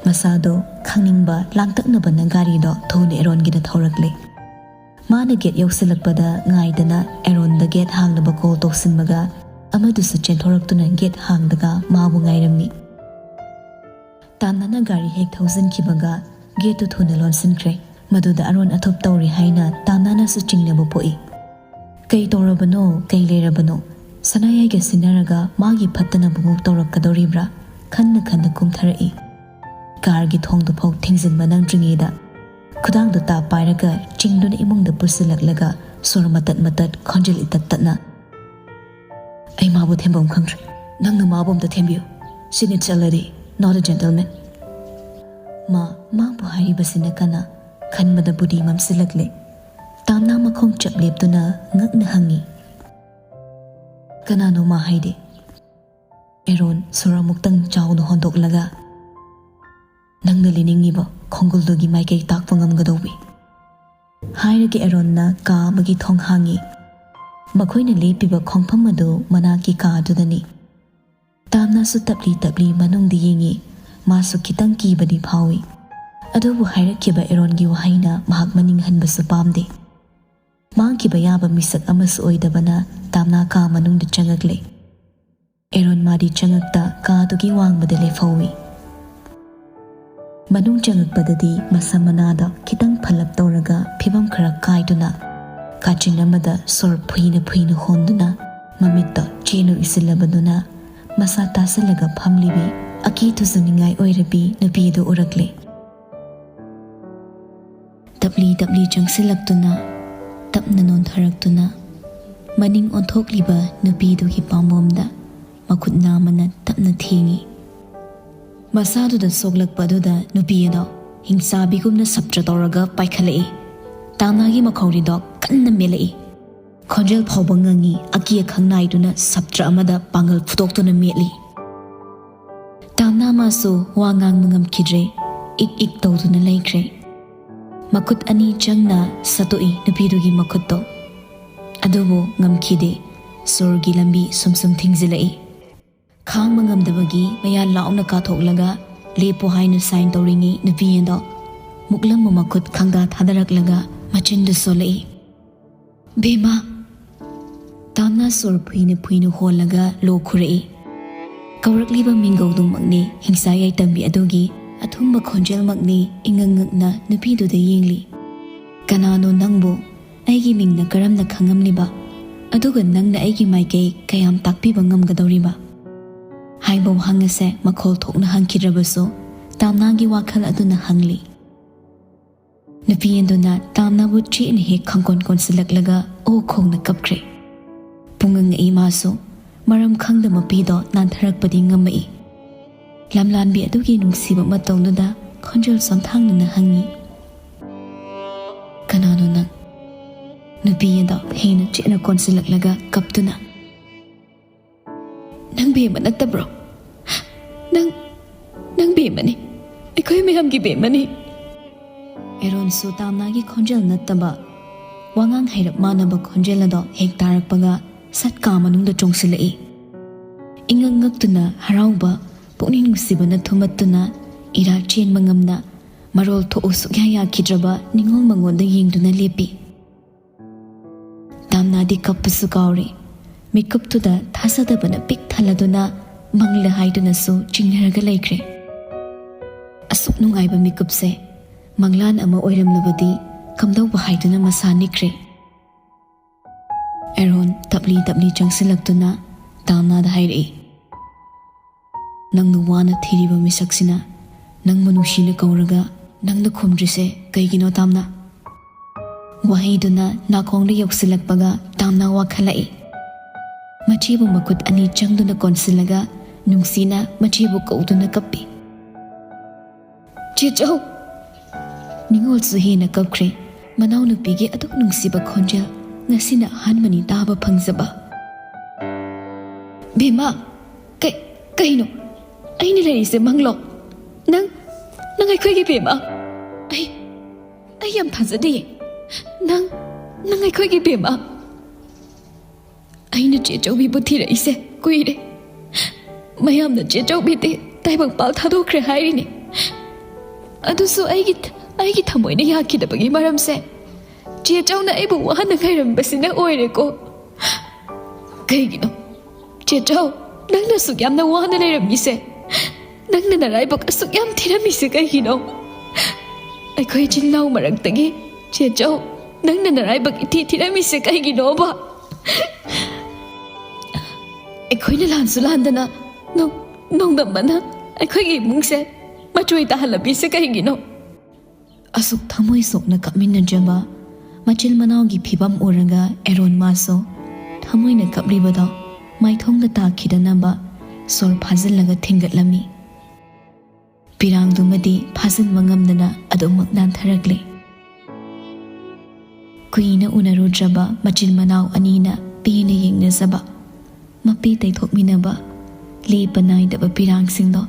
ꯃꯁꯥꯗꯣ ꯈꯪꯅꯤꯡꯕ ꯂꯥꯡꯇꯛꯅꯕꯅ ꯒꯥꯔꯤꯗꯣ ꯊꯨꯅ ꯑꯦꯔꯣꯟꯒꯤꯗ ꯊꯧꯔꯛꯂꯦ꯫ ꯃꯥꯅ ꯒꯦꯠ ꯌꯧꯁꯤꯜꯂꯛꯄꯗ ꯉꯥꯏꯗꯅ ꯑꯦꯔꯣꯟꯗ ꯒꯦꯠ ꯍꯥꯡꯅꯕ ꯀꯣꯜ ꯇꯧꯁꯤꯟꯕꯒ, ꯑꯃꯗꯨꯁꯨ ꯆꯦꯟꯊꯣꯔꯛꯇꯨꯅ ꯒꯦꯠ ꯍꯥꯡꯗꯒ ꯃꯥꯕꯨ ꯉꯥꯏꯔꯝꯃꯤ꯫ ꯇꯥꯝꯅꯥꯅ ꯒꯥꯔꯤ ꯍꯦꯛ ꯊꯧꯖꯤꯟꯈꯤꯕꯒ ꯒꯦꯠꯇꯨ ꯊꯨꯅ ꯂꯣꯟꯁꯤꯟꯈ꯭ꯔꯦ꯫ ꯃꯗꯨꯗ ꯑꯔꯣꯟ ꯑꯊꯨꯞ ꯇꯧꯔꯤ ꯍꯥꯏꯅ ꯇꯥꯝꯅꯥꯅꯁꯨ ꯆꯤꯡꯅꯕ ꯄꯣꯛꯏ꯫ "ꯀꯩ ꯇꯧꯔꯕꯅꯣ? ꯀꯩ ꯂꯩꯔꯕꯅꯣ?" ꯁꯅꯥꯌꯥꯏꯒ ꯁꯤꯟꯅꯔꯒ ꯃꯥꯒꯤ ꯐꯠꯇꯅꯕꯕꯨ ꯇꯧꯔꯛꯀꯗꯧꯔꯤꯕ꯭ꯔꯥ ꯈꯟꯅ ꯈꯟꯅ ꯀꯨꯝꯊꯔꯛꯏ꯫ ꯀꯥꯔꯒꯤ ꯊꯣꯡꯗꯨꯐꯥꯎ ꯊꯤꯡꯖꯤꯟꯕ ꯅꯪꯗ꯭ꯔꯤꯉꯩꯗ ꯈꯨꯗꯥꯡꯗꯨ ꯇꯥ ꯄꯥꯏꯔꯒ ꯆꯤꯡꯗꯨꯅ ꯏꯃꯨꯡꯗ ꯄꯨꯁꯤꯜꯂꯛꯂꯒ ꯁꯣꯔ ꯃꯇꯠ ꯃꯇꯠ, ꯈꯣꯟꯖꯦꯜ ꯏꯇꯠ ꯇꯠꯅ, "ꯑꯩ ꯃꯥꯕꯨ ꯊꯦꯝꯐꯝ ꯈꯪꯗ꯭ꯔꯦ꯫ ꯅꯪꯅ ꯃꯥꯕꯨ ꯑꯝꯇ ꯊꯦꯝꯕꯤꯌꯨ꯫ She needs a lady, not a gentleman." ꯃꯥ, ꯃꯥꯕꯨ ꯍꯥꯏꯔꯤꯕꯁꯤꯅ ꯀꯅꯥ? ꯈꯟꯕꯗ ꯕꯨꯗꯤ ꯃꯝꯁꯤꯜꯂꯛꯂꯦ꯫ ꯇꯥꯝꯅꯥ ꯃꯈꯣꯡ ꯆꯞ ꯂꯦꯞꯇꯨꯅ ꯉꯛꯅ ꯍꯪꯉꯤ, "ꯀꯅꯥꯅꯣ ꯃꯥ ꯍꯥꯏꯗꯤ?" ꯑꯦꯔꯣꯟ ꯁꯣꯔ ꯑꯃꯨꯛꯇꯪ ꯆꯥꯎꯅ ꯍꯣꯟꯗꯣꯛꯂꯒ, "ꯅꯪꯅ ꯂꯤꯅꯤꯡꯉꯤꯕ ꯈꯣꯡꯒꯨꯜꯗꯨꯒꯤ ꯃꯥꯏꯀꯩ ꯇꯥꯛꯄ ꯉꯝꯒꯗꯧꯕꯤ," ꯍꯥꯏꯔꯒ ꯑꯦꯔꯣꯟꯅ ꯀꯥ ꯑꯃꯒꯤ ꯊꯣꯡ ꯍꯥꯡꯉꯤ꯫ ꯃꯈꯣꯏꯅ ꯂꯦꯞꯄꯤꯕ ꯈꯣꯡꯐꯝ ꯑꯗꯨ ꯃꯅꯥꯛꯀꯤ ꯀꯥ ꯑꯗꯨꯗꯅꯤ꯫ ꯇꯥꯝꯅꯥꯁꯨ ꯇꯞꯂꯤ ꯇꯞꯂꯤ ꯃꯅꯨꯡꯗ ꯌꯦꯡꯉꯤ꯫ ꯃꯥꯁꯨ ꯈꯤꯇꯪ ꯀꯤꯕꯗꯤ ꯐꯥꯎꯏ꯫ ꯑꯗꯨꯕꯨ ꯍꯥꯏꯔꯛꯈꯤꯕ ꯑꯦꯔꯣꯟꯒꯤ ꯋꯥꯍꯩꯅ ꯃꯍꯥꯛ ꯃꯅꯤꯡ ꯍꯟꯕꯁꯨ ꯄꯥꯝꯗꯦ꯫ ꯃꯥꯡꯈꯤꯕ ꯌꯥꯕ ꯃꯤꯁꯛ ꯑꯃꯁꯨ ꯑꯣꯏꯗꯕꯅ ꯇꯥꯝꯅꯥ ꯀꯥ ꯃꯅꯨꯡꯗ ꯆꯪꯉꯛꯂꯦ꯫ ꯑꯦꯔꯣꯟ ꯃꯥꯗꯤ ꯆꯪꯉꯛꯇ ꯀꯥꯗꯨꯒꯤ ꯋꯥꯡꯃꯗ ꯂꯦꯞꯍꯧꯏ꯫ ꯃꯅꯨꯡ ꯆꯪꯉꯛꯄꯗꯗꯤ ꯃꯁꯝ ꯃꯅꯥꯗꯣ ꯈꯤꯇꯪ ꯐꯜꯂꯞ ꯇꯧꯔꯒ ꯐꯤꯕꯝ ꯈꯔ ꯀꯥꯏꯗꯨꯅ, ꯀꯥꯆꯤꯟ ꯑꯃꯗ ꯁꯣꯔ ꯐꯨꯏꯅ ꯐꯨꯏꯅ ꯍꯣꯟꯗꯨꯅ, ꯃꯃꯤꯠꯇꯣ ꯆꯦꯅ ꯎꯏꯁꯤꯜꯂꯕꯗꯨꯅ, ꯃꯁꯥ ꯇꯥꯁꯤꯜꯂꯒ ꯐꯝꯂꯤꯕꯤ, ꯑꯀꯤ ꯊꯨꯖꯅꯤꯡꯉꯥꯏ ꯑꯣꯏꯔꯕꯤ ꯅꯨꯄꯤꯗꯨ ꯎꯔꯛꯂꯦ꯫ ꯇꯞꯂꯤ ꯇꯞꯂꯤ ꯆꯪꯁꯤꯜꯂꯛꯇꯨꯅ, ꯇꯞꯅ ꯅꯣꯟꯊꯔꯛꯇꯨꯅ, ꯃꯅꯤꯡ ꯑꯣꯟꯊꯣꯛꯂꯤꯕ ꯅꯨꯄꯤꯗꯨꯒꯤ ꯄꯥꯝꯕꯣꯝꯗ ꯃꯈꯨꯠ ꯅꯥꯝꯃꯅ ꯇꯞꯅ ꯊꯦꯡꯉꯤ꯫ ꯃꯁꯥꯗꯨꯗ ꯁꯣꯛꯂꯛꯄ ꯑꯗꯨꯗ ꯅꯨꯄꯤ ꯑꯗꯣ ꯍꯤꯡꯆꯥꯕꯤꯒꯨꯝꯅ ꯁꯞꯇ꯭ꯔ ꯇꯧꯔꯒ ꯄꯥꯏꯈꯠꯂꯛꯏ꯫ ꯇꯥꯝꯅꯥꯒꯤ ꯃꯈꯧꯔꯤꯗꯣ ꯀꯟꯅ ꯃꯦꯠꯂꯛꯏ꯫ ꯈꯣꯟꯖꯦꯜ ꯐꯥꯎꯕ ꯉꯪꯉꯤ, ꯑꯀꯤ ꯑꯈꯪ ꯅꯥꯏꯗꯨꯅ ꯁꯞꯇ꯭ꯔ ꯑꯃꯗ ꯄꯥꯡꯒꯜ ꯐꯨꯗꯣꯛꯇꯨꯅ ꯃꯦꯠꯂꯤ꯫ ꯇꯥꯝꯅꯥ ꯃꯥꯁꯨ ꯋꯥ ꯉꯥꯡꯕ ꯉꯝꯈꯤꯗ꯭ꯔꯦ, ꯏꯛ ꯏꯛ ꯇꯧꯗꯨꯅ ꯂꯩꯈ꯭ꯔꯦ꯫ ꯃꯈꯨꯠ ꯑꯅꯤ ꯆꯪꯅ ꯁꯠꯇꯣꯛꯏ ꯅꯨꯄꯤꯗꯨꯒꯤ ꯃꯈꯨꯠꯇꯣ꯫ ꯑꯗꯨꯕꯨ ꯉꯝꯈꯤꯗꯦ꯫ ꯁꯣꯔꯒꯤ ꯂꯝꯕꯤ ꯁꯨꯝ ꯁꯨꯝ ꯊꯤꯡꯖꯤꯜꯂꯛꯏ꯫ ꯈꯥꯡꯕ ꯉꯝꯗꯕꯒꯤ ꯃꯌꯥ ꯂꯥꯎꯅ ꯀꯥꯊꯣꯛꯂꯒ ꯂꯦꯞꯄꯣ ꯍꯥꯏꯅ ꯁꯥꯏꯟ ꯇꯧꯔꯤꯉꯩ ꯅꯨꯄꯤ ꯑꯗꯣ ꯃꯨꯛꯂꯝꯕ ꯃꯈꯨꯠ ꯈꯪꯗꯥ ꯊꯥꯗꯔꯛꯂꯒ ꯃꯆꯤꯟꯗꯨ ꯁꯣꯜꯂꯛꯏ꯫ "ꯕꯦꯝꯃ!" ꯇꯥꯝꯅ ꯁꯣꯔ ꯐꯨꯏꯅ ꯐꯨꯏꯅ ꯍꯣꯜꯂꯒ ꯂꯣꯛ ꯈꯨꯔꯛꯏ꯫ ꯀꯧꯔꯛꯂꯤꯕ ꯃꯤꯡꯒꯧꯗꯨꯃꯛꯅꯤ ꯍꯤꯡꯁꯥ ꯌꯥꯏꯇꯝꯕꯤ ꯑꯗꯨꯒꯤ ꯑꯊꯨꯝꯕ ꯈꯣꯟꯖꯦꯜꯃꯛꯅꯤ ꯏꯉꯛ ꯉꯛꯅ ꯅꯨꯄꯤꯗꯨꯗ ꯌꯦꯡꯂꯤ꯫ "ꯀꯅꯥꯅꯣ ꯅꯪꯕꯨ? ꯑꯩꯒꯤ ꯃꯤꯡꯅ ꯀꯔꯝꯅ ꯈꯪꯉꯝꯂꯤꯕ? ꯑꯗꯨꯒ ꯅꯪꯅ ꯑꯩꯒꯤ ꯃꯥꯏꯀꯩ ꯀꯌꯥꯝ ꯇꯥꯛꯄꯤꯕ ꯉꯝꯒꯗꯧꯔꯤꯕ?" ꯍꯥꯏꯕ ꯋꯥꯍꯪ ꯑꯁꯦ ꯃꯈꯣꯜ ꯊꯣꯛꯅ ꯍꯪꯈꯤꯗ꯭ꯔꯕꯁꯨ ꯇꯥꯝꯅꯥꯒꯤ ꯋꯥꯈꯜ ꯑꯗꯨꯅ ꯍꯪꯂꯤ꯫ ꯅꯨꯄꯤ ꯑꯗꯨꯅ ꯇꯥꯝꯅꯥꯕꯨ ꯆꯦꯠꯅ ꯍꯦꯛ ꯈꯪꯀꯣꯟ ꯀꯣꯟꯁꯤꯜꯂꯛꯂꯒ ꯑꯣ ꯈꯣꯡꯅ ꯀꯞꯈ꯭ꯔꯦ꯫ ꯄꯨꯡꯉꯛ ꯉꯛꯏ ꯃꯥꯁꯨ꯫ ꯃꯔꯝ ꯈꯪꯗ ꯃꯄꯤꯗꯣ ꯅꯥꯟꯊꯔꯛꯄꯗꯤ ꯉꯝꯃꯛꯏ꯫ ꯂꯝꯂꯥꯟꯕꯤ ꯑꯗꯨꯒꯤ ꯅꯨꯡꯁꯤꯕ ꯃꯇꯧꯗꯨꯗ ꯈꯣꯟꯖꯦꯜ ꯁꯣꯟꯊꯥꯡꯅꯅ ꯍꯪꯉꯤ, "ꯀꯅꯥꯅꯣ ꯅꯪ?" ꯅꯨꯄꯤ ꯑꯗꯣ ꯍꯦꯟꯅ ꯆꯦꯠꯅ ꯀꯣꯟꯁꯤꯜꯂꯛꯂꯒ ꯀꯞꯇꯨꯅ, "ꯅꯪ ꯕꯦꯝꯃ ꯅꯠꯇꯕ꯭ꯔꯣ? ꯅꯪ, ꯅꯪ ꯕꯦꯝꯃꯅꯤ, ꯑꯩꯈꯣꯏ ꯃꯌꯥꯝꯒꯤ ꯕꯦꯝꯃꯅꯤ!" ꯑꯦꯔꯣꯟꯁꯨ ꯇꯥꯝꯅꯥꯒꯤ ꯈꯣꯟꯖꯦꯜ ꯅꯠꯇꯕ, ꯋꯥꯉꯥꯡ ꯍꯩꯔꯞ ꯃꯥꯟꯅꯕ ꯈꯣꯟꯖꯦꯜ ꯑꯗꯣ ꯍꯦꯛ ꯇꯥꯔꯛꯄꯒ ꯁꯠ ꯀꯥ ꯃꯅꯨꯡꯗ ꯆꯣꯡꯁꯤꯜꯂꯛꯏ꯫ ꯏꯉꯛ ꯉꯛꯇꯨꯅ ꯍꯔꯥꯎꯕ, ꯄꯨꯛꯅꯤꯡ ꯅꯨꯡꯁꯤꯕꯅ ꯊꯨꯝꯃꯠꯇꯨꯅ ꯏꯔꯥ ꯆꯦꯟꯕ ꯉꯝꯅ ꯃꯔꯣꯜ ꯊꯣꯛꯎ ꯁꯨꯛꯌꯥ ꯌꯥꯈꯤꯗ꯭ꯔꯕ ꯅꯤꯉꯣꯜ ꯃꯉꯣꯟꯗ ꯌꯦꯡꯗꯨꯅ ꯂꯦꯞꯄꯤ꯫ ꯇꯥꯝꯅꯥꯗꯤ ꯀꯞꯄꯁꯨ ꯀꯥꯎꯔꯦ, ꯃꯤꯀꯨꯞꯇꯨꯗ ꯊꯥꯖꯗꯕꯅ ꯄꯤꯛ ꯊꯜꯂꯗꯨꯅ ꯃꯪꯂ ꯍꯥꯏꯗꯨꯅꯁꯨ ꯆꯤꯡꯅꯔꯒ ꯂꯩꯈ꯭ꯔꯦ꯫ ꯑꯁꯨꯛ ꯅꯨꯡꯉꯥꯏꯕ ꯃꯤꯀꯨꯞꯁꯦ ꯃꯪꯂꯥꯟ ꯑꯃ ꯑꯣꯏꯔꯝꯂꯕꯗꯤ ꯀꯝꯗꯧꯕ ꯍꯥꯏꯗꯨꯅ ꯃꯁꯥ ꯅꯤꯛꯈ꯭ꯔꯦ꯫ ꯑꯦꯔꯣꯟ ꯇꯞꯂꯤ ꯇꯞꯂꯤ ꯆꯪꯁꯤꯜꯂꯛꯇꯨꯅ ꯇꯥꯝꯅꯥꯗ ꯍꯥꯏꯔꯛꯏ, "ꯅꯪꯅ ꯋꯥꯅ ꯊꯤꯔꯤꯕ ꯃꯤꯁꯛꯁꯤꯅ ꯅꯪꯕꯨ ꯅꯨꯡꯁꯤꯅ ꯀꯧꯔꯒ ꯅꯪꯅ ꯈꯨꯝꯗ꯭ꯔꯤꯁꯦ ꯀꯩꯒꯤꯅꯣ, ꯇꯥꯝꯅꯥ?" ꯋꯥꯍꯩꯗꯨꯅ ꯅꯥꯀꯣꯡꯗ ꯌꯧꯁꯤꯜꯂꯛꯄꯒ ꯇꯥꯝꯅꯥ ꯋꯥꯈꯠꯂꯛꯏ꯫ ꯃꯆꯦꯕꯨ ꯃꯈꯨꯠ ꯑꯅꯤ ꯆꯪꯗꯨꯅ ꯀꯣꯟꯁꯤꯜꯂꯒ ꯅꯨꯡꯁꯤꯅ ꯃꯆꯦꯕꯨ ꯀꯧꯗꯨꯅ ꯀꯞꯄꯤ꯫ "ꯆꯦꯆꯧ!" ꯅꯤꯉꯣꯜꯁꯨ ꯍꯦꯟꯅ ꯀꯞꯈ꯭ꯔꯦ꯫ ꯃꯅꯥꯎꯅꯨꯄꯤꯒꯤ ꯑꯗꯨꯛ ꯅꯨꯡꯁꯤꯕ ꯈꯣꯟꯖꯦꯜ ꯉꯁꯤꯅ ꯑꯍꯥꯟꯕꯅꯤ ꯇꯥꯕ ꯐꯪꯖꯕ꯫ "ꯕꯦꯝꯃ, ꯀꯩ-, ꯀꯩꯅꯣ? ꯑꯩꯅ ꯂꯩꯔꯤꯁꯦ ꯃꯪꯂꯣ? ꯅꯪ, ꯅꯪ ꯑꯩꯈꯣꯏꯒꯤ ꯕꯦꯝꯃ? ꯑꯩ, ꯑꯩ ꯌꯥꯝ ꯊꯥꯖꯗꯤꯌꯦ꯫ ꯅꯪ, ꯅꯪ ꯑꯩꯈꯣꯏꯒꯤ ꯕꯦꯝꯃ?" ꯑꯩꯅ ꯆꯦ ꯆꯧꯕꯤꯕꯨ ꯊꯤꯔꯛꯏꯁꯦ ꯀꯨꯏꯔꯦ꯫ ꯃꯌꯥꯝꯅ ꯆꯦ ꯆꯧꯕꯤꯗꯤ ꯇꯥꯏꯕꯪꯄꯥꯜ ꯊꯥꯗꯣꯛꯈ꯭ꯔꯦ ꯍꯥꯏꯔꯤꯅꯤ꯫ ꯑꯗꯨꯁꯨ ꯑꯩꯒꯤ, ꯑꯩꯒꯤ ꯊꯃꯣꯏꯅ ꯌꯥꯈꯤꯗꯕꯒꯤ ꯃꯔꯝꯁꯦ ꯆꯦ ꯆꯧꯅ ꯑꯩꯕꯨ ꯋꯥꯍꯟꯅ ꯉꯥꯏꯔꯝꯕꯁꯤꯅ ꯑꯣꯏꯔꯦꯀꯣ꯫ ꯀꯩꯒꯤꯅꯣ? ꯆꯦ ꯆꯧ, ꯅꯪꯅ ꯑꯁꯨꯛ ꯌꯥꯝꯅ ꯋꯥꯅ ꯂꯩꯔꯝꯃꯤꯁꯦ, ꯅꯪꯅ ꯅꯔꯥꯏꯕꯛ ꯑꯁꯨꯛ ꯌꯥꯝ ꯊꯤꯔꯝꯃꯤꯁꯦ ꯀꯩꯒꯤꯅꯣ? ꯑꯩꯈꯣꯏ ꯏꯆꯤꯜ ꯏꯅꯥꯎ ꯃꯔꯛꯇꯒꯤ ꯆꯦ ꯆꯧ, ꯅꯪꯅ ꯅꯔꯥꯏꯕꯛ ꯏꯊꯤ ꯊꯤꯔꯝꯃꯤꯁꯦ ꯀꯩꯒꯤꯅꯣꯕ? ꯑꯩꯈꯣꯏꯅ ꯂꯥꯟꯁꯨ ꯂꯥꯟꯗꯅ ꯅꯣꯡ-, ꯅꯣꯡꯗꯝꯕꯅ ꯑꯩꯈꯣꯏꯒꯤ ꯏꯃꯨꯡꯁꯦ ꯃꯆꯣꯏ ꯇꯥꯍꯜꯂꯝꯃꯤꯁꯦ ꯀꯩꯒꯤꯅꯣ? ꯑꯁꯨꯛ ꯊꯃꯣꯏ ꯁꯣꯛꯅ ꯀꯞꯃꯤꯟꯅꯖꯕ ꯃꯆꯤꯜ ꯃꯅꯥꯎꯒꯤ ꯐꯤꯕꯝ ꯎꯔꯒ ꯑꯦꯔꯣꯟ ꯃꯥꯁꯨ ꯊꯃꯣꯏꯅ ꯀꯞꯂꯤꯕꯗꯣ ꯃꯥꯏꯊꯣꯡꯗ ꯇꯥꯈꯤꯗꯅꯕ ꯁꯣꯔ ꯐꯥꯖꯤꯜꯂꯒ ꯊꯤꯡꯒꯠꯂꯝꯃꯤ꯫ ꯄꯤꯔꯥꯡꯗꯨꯃꯗꯤ ꯐꯥꯖꯤꯟꯕ ꯉꯝꯗꯅ ꯑꯗꯨꯃꯛ ꯅꯥꯟꯊꯔꯛꯂꯦ꯫ ꯀꯨꯏꯅ ꯎꯅꯔꯨꯗ꯭ꯔꯕ ꯃꯆꯤꯟ ꯃꯅꯥꯎ ꯑꯅꯤꯅ ꯄꯦꯟꯅ ꯌꯦꯡꯅꯖꯕ, ꯃꯄꯤ ꯇꯩꯊꯣꯛꯃꯤꯟꯅꯕ, ꯂꯦꯞꯄ ꯅꯥꯏꯗꯕ ꯄꯤꯔꯥꯡꯁꯤꯡꯗꯣ